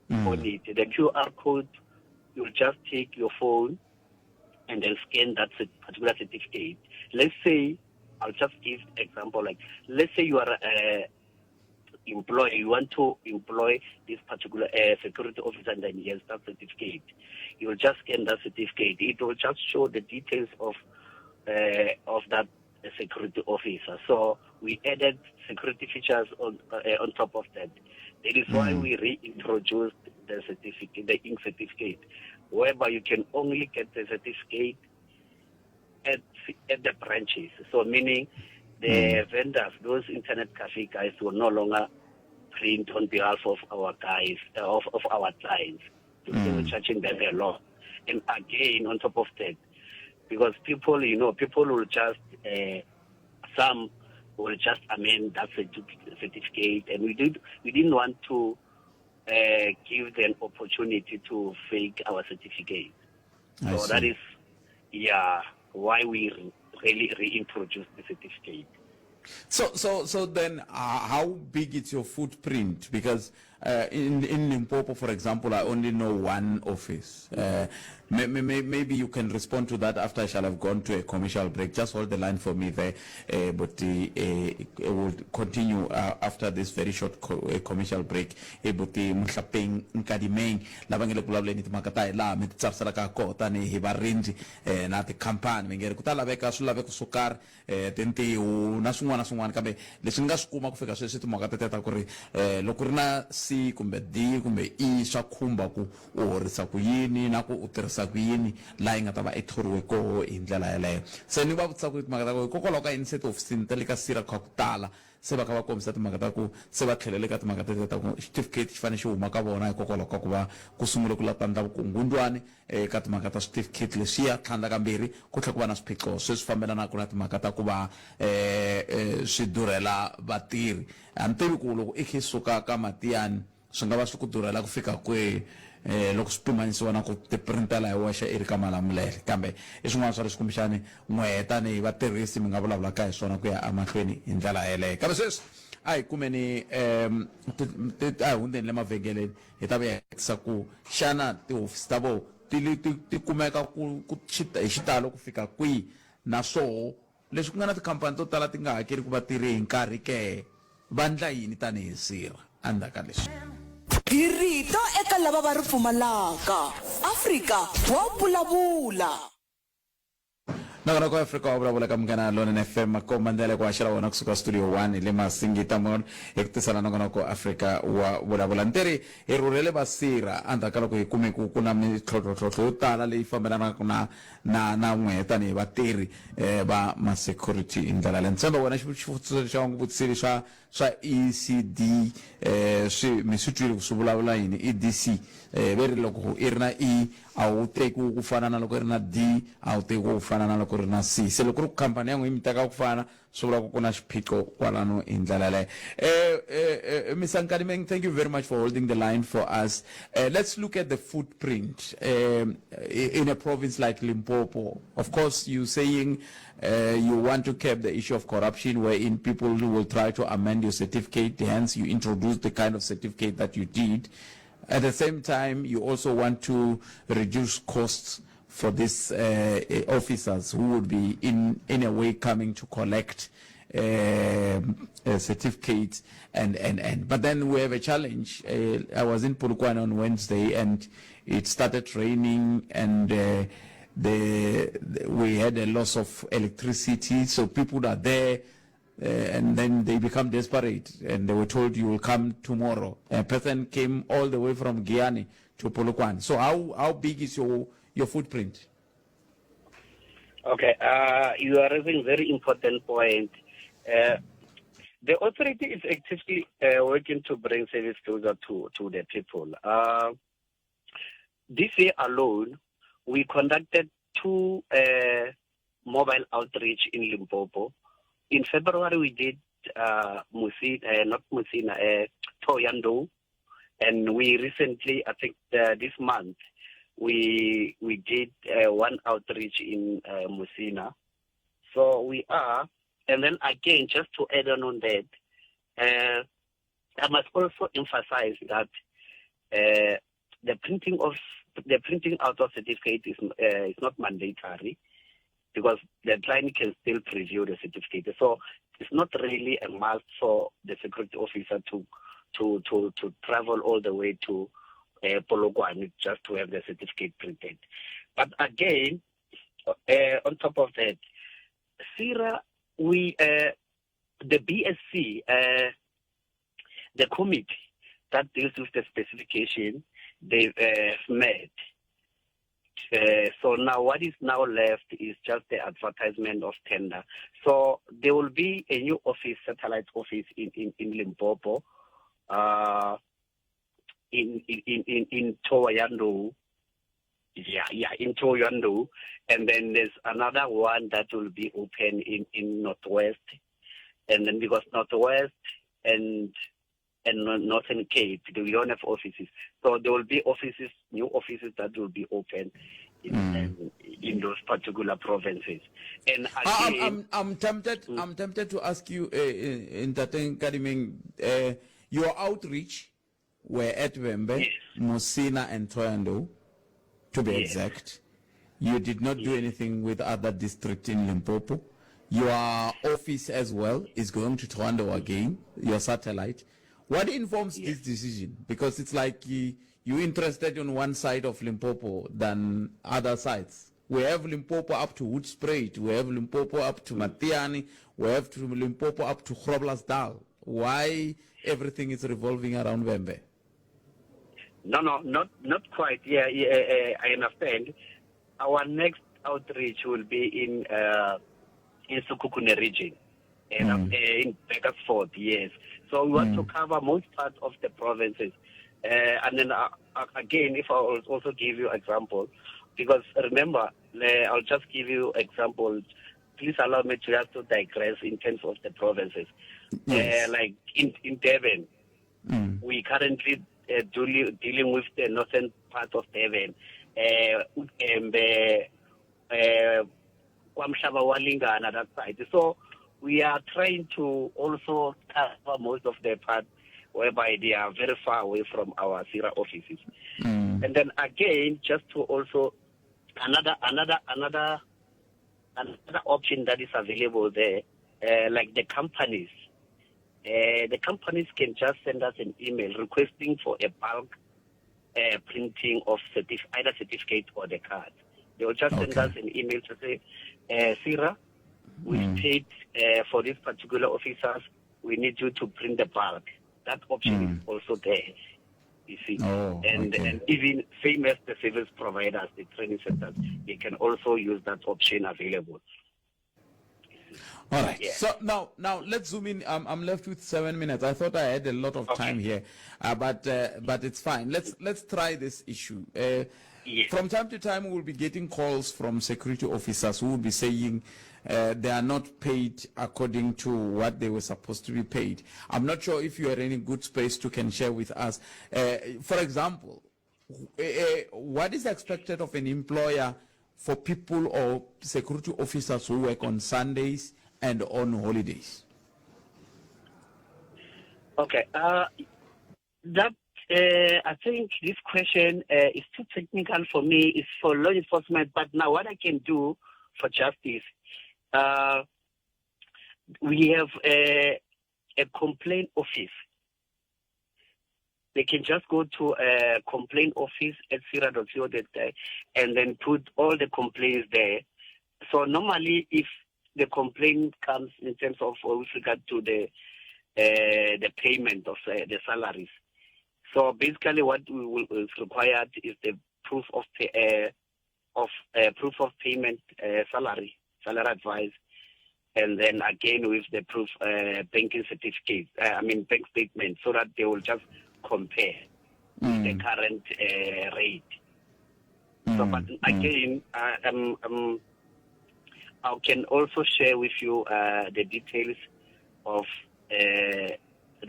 mm. on it. The QR code, you'll just take your phone and then scan that particular certificate. Let's say, I'll just give example, like, let's say you are a employer, you want to employ this particular uh, security officer and then he has that certificate. You'll just scan that certificate. It will just show the details of uh, of that security officer. So we added security features on uh, on top of that. That is why mm. we reintroduced the certificate, the ink certificate, whereby you can only get the certificate at at the branches. So meaning the mm. vendors, those internet cafe guys, will no longer print on behalf of our guys, uh, of, of our clients. Mm. They were charging them a lot. And again, on top of that, because people, you know, people will just, uh, some will just amend that certificate, and we did, we didn't want to uh, give them opportunity to fake our certificate. I so see. that is, yeah, why we really reintroduce the certificate. So, so, so then, uh, how big is your footprint? Because uh, in, in Limpopo, for example, I only know one office. Uh, may, may, maybe you can respond to that after I shall have gone to a commercial break. Just hold the line for me there, uh, but uh, uh, we'll continue uh, after this very short co uh, commercial break. Uh, but Mohlapeng Nkadimeng lava nge le ku vulavuleni timhaka ta hi laha mi ti tsariselaka koho tanihi varindzi eh, na tikhampani mi nge ri ku ta laveka swilaveko swo karhi eh, tintiho na swin'wana na swin'wana kambe leswi ni nga swi kuma ku fika sweswi timhaka tete ta ku ri eh, loko ri na C kumbe D kumbe E swa khumba ku u horisa ku yini na ku u tirhisa ku yini laha yi nga ta va i thoriwe koho hi ndlela yeleyo se ni va vutisa ku timhaka ta ku hikokwalaho ka yini se tihofisini ta le ka sira kha ku tala se va kha va kombisa timhaka ta ku se va tlhelele ka timhaka tete ta ku xitifiketi xi fanele xi huma ka vona hikokwalaho ka ku va ku sungule ku latandla vukungundwani eka timhaka ta switifiketi leswiya. Tlhandlakambirhi, ku tlhela ku va na swiphiqo sweswi fambelanaka na timhaka ta ku va swi durhela vatirhi. A ni tivi ku loko i khe i suka ka Matiyani swi nga va swi ku durhela ku fika kwihi loko swi pimanyisiwa na ku tiprintela hi wexe i ri ka Malamulele. Kambe i swin'wana swa leswi kumbexani n'wehe tanihi vatirhisi mi nga vulavulaka hi swona ku ya emahlweni hi ndlela yeleyo. Kambe sweswi a hi kumeni a hi hundzeni le mavhengeleni. Hi ta vuya hi vutisa ku, Xana tihofisi ta vona ti, ti, ti kumeka ku, ku, hi xitalo ku fika kwihi? Naswoho, leswi ku nga na tikhampani to tala ti nga hakeriki vatirhi hi nkarhi ke, va ndla yini tanihi sirha endzhaku ka leswi? Hi rito eka lava va ri pfumalaka. Afrika wa vulavula. Nongonoko wa Afrika wa vulavula ka Munghana Lonene FM makomba ndlela ku haxela wona kusuka studio 1 hi le Masingita Mall hi ku tisela nongonoko Afrika wa vulavula. Ni teri hi rhurhele vasirha endzhaku ka loko hi kume ku ku na mintlhontlhontlhontlho yo tala leyi fambelanaka na na na n'wehe tanihi vatirhi eh, va ma security hi ndlela leyi. Ni tshemba wena xivutiso lexi a wu n'wi vutisile xa swa ECD eh, swi mi swi twile ku swi vulavula yini EDC eh, ve ri loko i ri na E a wu tekiwi ku fana na loko i ri na D a wu tekiwi ku fana na loko ri na C se loko ri ku khampani ya n'wina yi mi teka ku fana swi vula ku ku na xiphiqo kwalano hi ndlela yaleyo eh, eh, eh, Mr Nkadimeng thank you very much for holding the line for us uh, let's look at the footprint um, in a province like Limpopo of course you saying Uh, you want to curb the issue of corruption wherein people will try to amend your certificate, hence you introduce the kind of certificate that you did. At the same time, you also want to reduce costs for these uh, officers who would be in, in a way coming to collect uh, certificates and, and, and. But then we have a challenge. Uh, I was in Polokwane on Wednesday and it started raining and uh, the, the, we had a loss of electricity. So people are there uh, and then they become desperate and they were told you will come tomorrow. A person came all the way from Giyani to Polokwane. So how, how big is your, your footprint? Okay, uh, you are raising very important point. Uh, the authority is actively uh, working to bring service closer to, to the people. Uh, this year alone, we conducted two uh, mobile outreach in Limpopo. In February, we did uh, Musina, uh, not Musina, uh, Thohoyandou. And we recently, I think uh, this month, we we did uh, one outreach in uh, Musina. So we are, and then again, just to add on on that, uh, I must also emphasize that uh, the printing of the printing out of certificate is uh, is not mandatory because the client can still preview the certificate. So it's not really a must for the security officer to to to to travel all the way to uh, Polokwane just to have the certificate printed. But again, uh, on top of that, PSIRA, we uh, the BSC, uh, the committee that deals with the specification, they uh, met. Uh, so now what is now left is just the advertisement of tender. So there will be a new office, satellite office in, in, in Limpopo, uh, in, in, in, in, in Thohoyandou. Yeah, yeah, in Thohoyandou. And then there's another one that will be open in, in Northwest. And then because Northwest and and Northern Cape, they don't have offices. So there will be offices, new offices that will be open in, mm. in those particular provinces. And again, I'm, I'm, I'm tempted. I'm tempted to ask you, Ntate Nkadimeng, your outreach were at Vhembe, Yes. Musina, and Thohoyandou, to be Yes. exact. You did not do anything with other districts in Limpopo. Your office as well is going to Thohoyandou again, your satellite. What informs this decision? Because it's like you, you're interested in one side of Limpopo than other sides. We have Limpopo up to Hoedspruit, we have Limpopo up to Matiani, we have to Limpopo up to Groblersdal. Why everything is revolving around Vhembe? No, no, not, not quite. Yeah, yeah, I understand. Our next outreach will be in, in Sekhukhune region, and in Burgersfort, yes. So we want to cover most parts of the provinces. And then again, if I will also give you example, because remember, I'll just give you example. Please allow me to just to digress in terms of the provinces. Yes. Like in Durban, we currently dealing with the northern part of Durban. Utembe, KwaMhlaba Walingana, that side. So we are trying to also cover most of the part whereby they are very far away from our PSIRA offices. And then again, just to also another option that is available there, like the companies. The companies can just send us an email requesting for a bulk printing of either certificate or the card. They will just send us an email to say, PSIRA, we've paid for these particular officers. We need you to print the bulk. That option is also there, you see. Oh, okay. And even same as the service providers, the training centers, they can also use that option available. All right. Yeah. So now let's zoom in. I'm left with 7 minutes. I thought I had a lot of time here, but it's fine. Let's try this issue. Yes. From time to time, we will be getting calls from security officers who will be saying they are not paid according to what they were supposed to be paid. I'm not sure if you are in a good space to can share with us. For example, what is expected of an employer for people or security officers who work on Sundays and on holidays? Okay. I think this question is too technical for me. It's for law enforcement. But now what I can do for justice, we have a complaint office. They can just go to a complaint office at psira.co.za and then put all the complaints there. So normally if the complaint comes in terms of with regard to the payment of the salaries. So basically what we will, is required is the proof of pay, of proof of payment, salary, salary advice, and then again with the proof, banking certificate, I mean bank statement, so that they will just compare the current rate. But again, I can also share with you the details of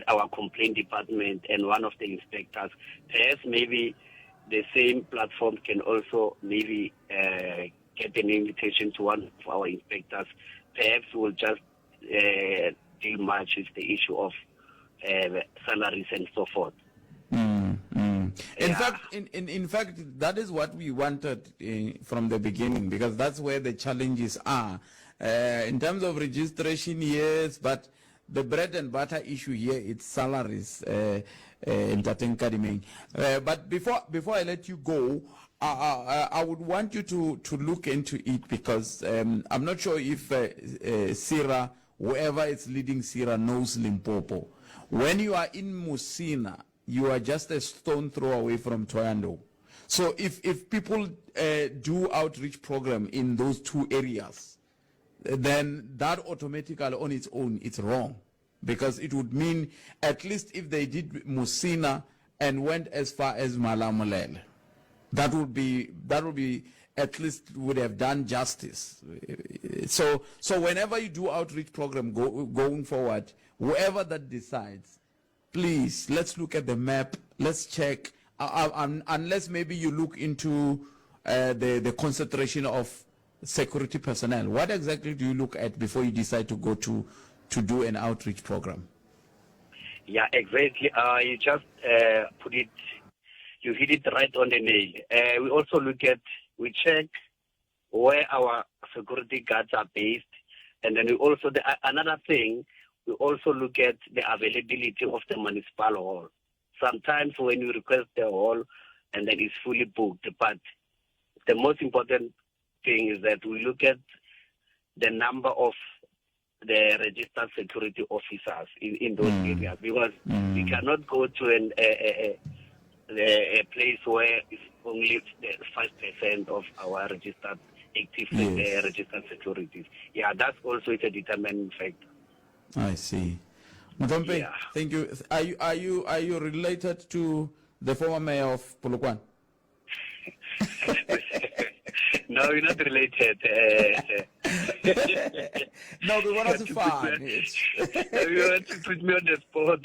our complaint department and one of the inspectors. Perhaps maybe the same platform can also maybe get an invitation to one of our inspectors. Perhaps we'll just deal much with the issue of salaries and so forth. In fact, that is what we wanted from the beginning, because that's where the challenges are. In terms of registration, yes, but the bread and butter issue here, it's salaries, Ntate Nkadimeng. But before I let you go, I would want you to look into it, because I'm not sure if PSIRA, whoever is leading PSIRA, knows Limpopo. When you are in Musina, you are just a stone throw away from Thohoyandou. So if people do outreach program in those two areas, then that automatically on its own, it's wrong. Because it would mean at least if they did Musina and went as far as Malamulele, that would be, that would be at least would have done justice. So whenever you do outreach program going forward, whoever that decides, please, let's look at the map, let's check. Unless maybe you look into uh, the, the concentration of security personnel? What exactly do you look at before you decide to go to, to do an outreach program? Yeah, exactly. Uh, you just uh, put it, you hit it right on the nail. Uh, we also look at, we check where our security guards are based. And then we also, the, another thing, we also look at the availability of the municipal hall. Sometimes when you request the hall and then it's fully booked. But the most important thing is that we look at the number of the registered security officers in, in those mm. areas because mm. we cannot go to an, a, a, a, place where it's only 5% of our registered active uh, yes. uh, registered securities. Yeah, that's also a determining factor. I see. Mutompe, yeah. thank you. Are you are you are you related to the former mayor of Polokwane? no, we're not related. no, we want to fun. you want to put me on the spot.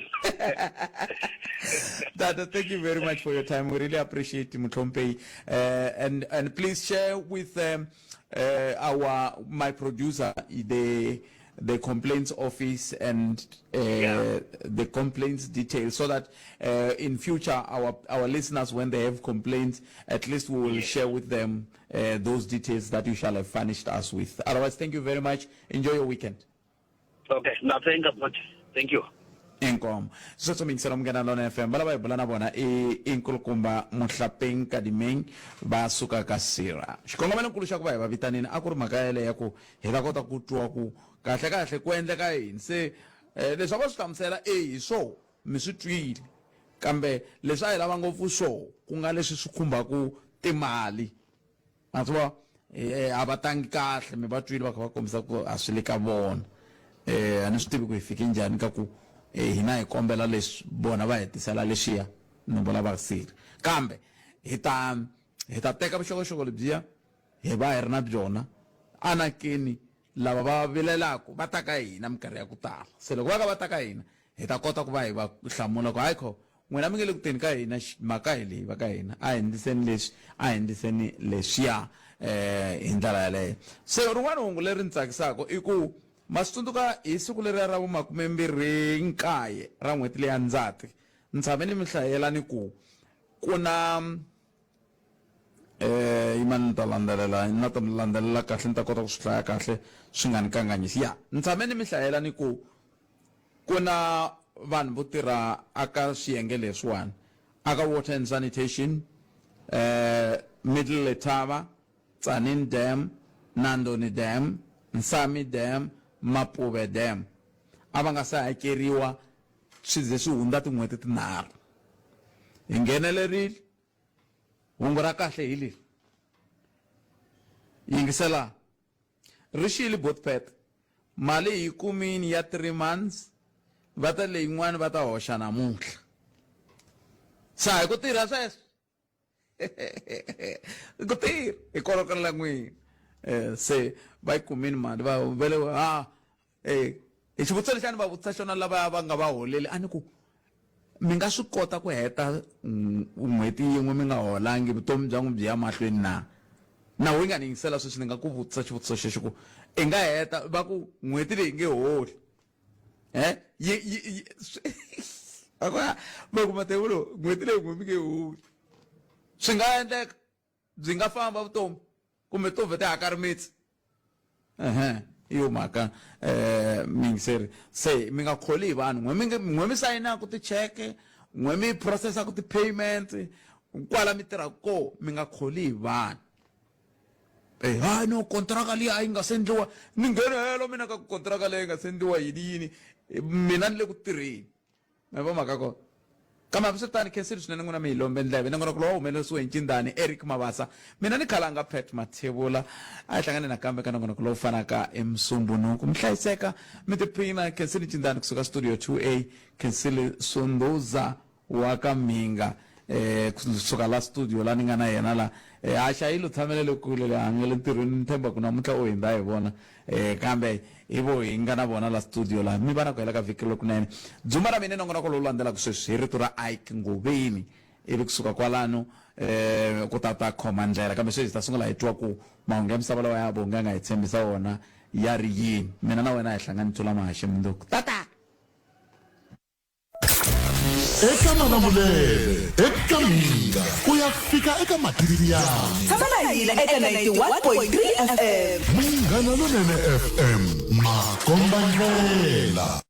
Dada, thank you very much for your time. We really appreciate you, Mutompe. Uh, and and please share with um, uh, our my producer the the complaints office and uh, yeah. the complaints details so that uh, in future our our listeners when they have complaints at least we will yeah. share with them uh, those details that you shall have furnished us with otherwise thank you very much enjoy your weekend okay no thank you thank you inkomo sweswo mingisela munghana lona fm va lava hi bula na vona i i nkulukumba muhlapeng kadimeng va suka ka sira xikongomelonkulu xa ku va hi va vitanini a ku ri mhaka yeleyo ya ku hi ta kota ku twa ku kahle-kahle ku endleka yini. Se leswi a va swi hlamusela, e hi swo, mi swi twile. Kambe leswi a hi lava ngopfu swo, ku nga leswi swi khumbaka timali. Ma swi vona? A va tangi kahle, mi va twile va kha va kombisa ku a swi le ka vona. A ni swi tivi ku hi fike njhani ka ku hina hi kombela leswi, vona va hi tisela leswiya, ni vula va siri. Kambe hi ta hi ta teka vuxokoxoko lebyiya hi va hi ri na byona anakeni lava va vilelaka va ta ka hina minkarhi ya ku tala se loko va ka va ta ka hina hi ta kota ku va hi va hlamula ku hayi kho n'wina mi nge le ku teni ka hina mhaka hi leyi va ka hina a hi endliseni leswi a hi endliseni leswiya um hi ndlela yaleyo se rin'wana hungu leri ni tsakisaka i ku ma swi tsundzuka hi siku leriya ra vumakumembirhi nkaye ra n'hweti leya ndzati ni tshame ni mi hlayela ni ku ku na eh yimani ni ta landzelela ni la ta mi landzelela kahle ni ta kota ku swi hlaya kahle swi nga ni kanganyisi ya ni tshame ni mi hlayela ni ku ku na vanhu vo tirha aka swiyenge leswiwani aka water and sanitation eh middle letaba tsanin dam nandoni dam nsami dam mapuve dam a va nga se hakeriwa swi ze swi hundza tin'hweti tinharhu hi nghenelerile Hungu ra kahle hi leri. Yingisela. Ri xile Botpet. Mali hi yi kumini ya 3 months, va ta leyin'wana va ta hoxa namuntlha. Sa hi ku tirha sweswo. Hi ku tirha hi kolokelela n'wini. Eh, se va yi kumini mali va vele ha Eh, hi xivutiso lexi a ni va vutisa xona lava va nga va holeli a ni ku mi nga swi kota ku heta n'hweti yin'we mi nga holangi vutomi bya n'wi byi ya mahlweni na na wu nga ni yingisela sweswi ni nga ku vutisa xivutiso xexo ku i nga heta va ku n'hweti leyi nge holi eh yi yi yi va ku va ku matevulo n'hweti leyi n'we mi nge holi swi nga endleka byi nga famba vutomi kumbe to vhete haka rimitsi ehe hi yo mhaka um miyingiseri se mi nga kholi hi vanhu n'we mi n'we mi sayinaku ticheke n'we mi processaku ti-payment kwala mi tirhaka ko mi nga kholi hi vanhu e hayi no kontraka liya a yi nga se ndliwa ni nghenelo mina ka kontraka leyi nga se ndliwa yini yini mina ni le ku tirheni ma vo mhaka kona kambe hambiswiritano khensile swinene n'wina mi hi lombe ndleve nongonoko lowu humelerisiwe hi ncindani eric mabasa mina ni khalanga pat mathebula a hi hlangane nakambe ka nongonoko lowu fanaka emusumbunuku mi hlayiseka mi tiphina khensile ncindani kusuka studio 2a khensile sunduza wa ka mhinga eh kusuka la studio la ni nga na yena la eh a xayilo tshamele le kule le hangele ntirhweni ni tshemba ku namuntlha u hindza hi vona eh kambe hi vo hi nga na vona la studio la mi va na ku hela ka vhiki lokunene dzumba ra mina nongonoko lowu landzelaka sweswi hi rito ra Ike Ngobeni ivi kusuka kwalano um ku ta ta khoma ndlela kambe sweswi hi ta sungula hi twa ku mahungu ya misava lawa ya Bongi a nga hi tshembisa wona ya ri yini. Mina na wena hi hlangani Tsula Mahaxi mundzuku. Tata! Eka Malamulele, eka Mhinga, ku ya fika eka Matiyani. Tshama na hina eka 91.3 FM. Munghana Lonene FM, makombandlela.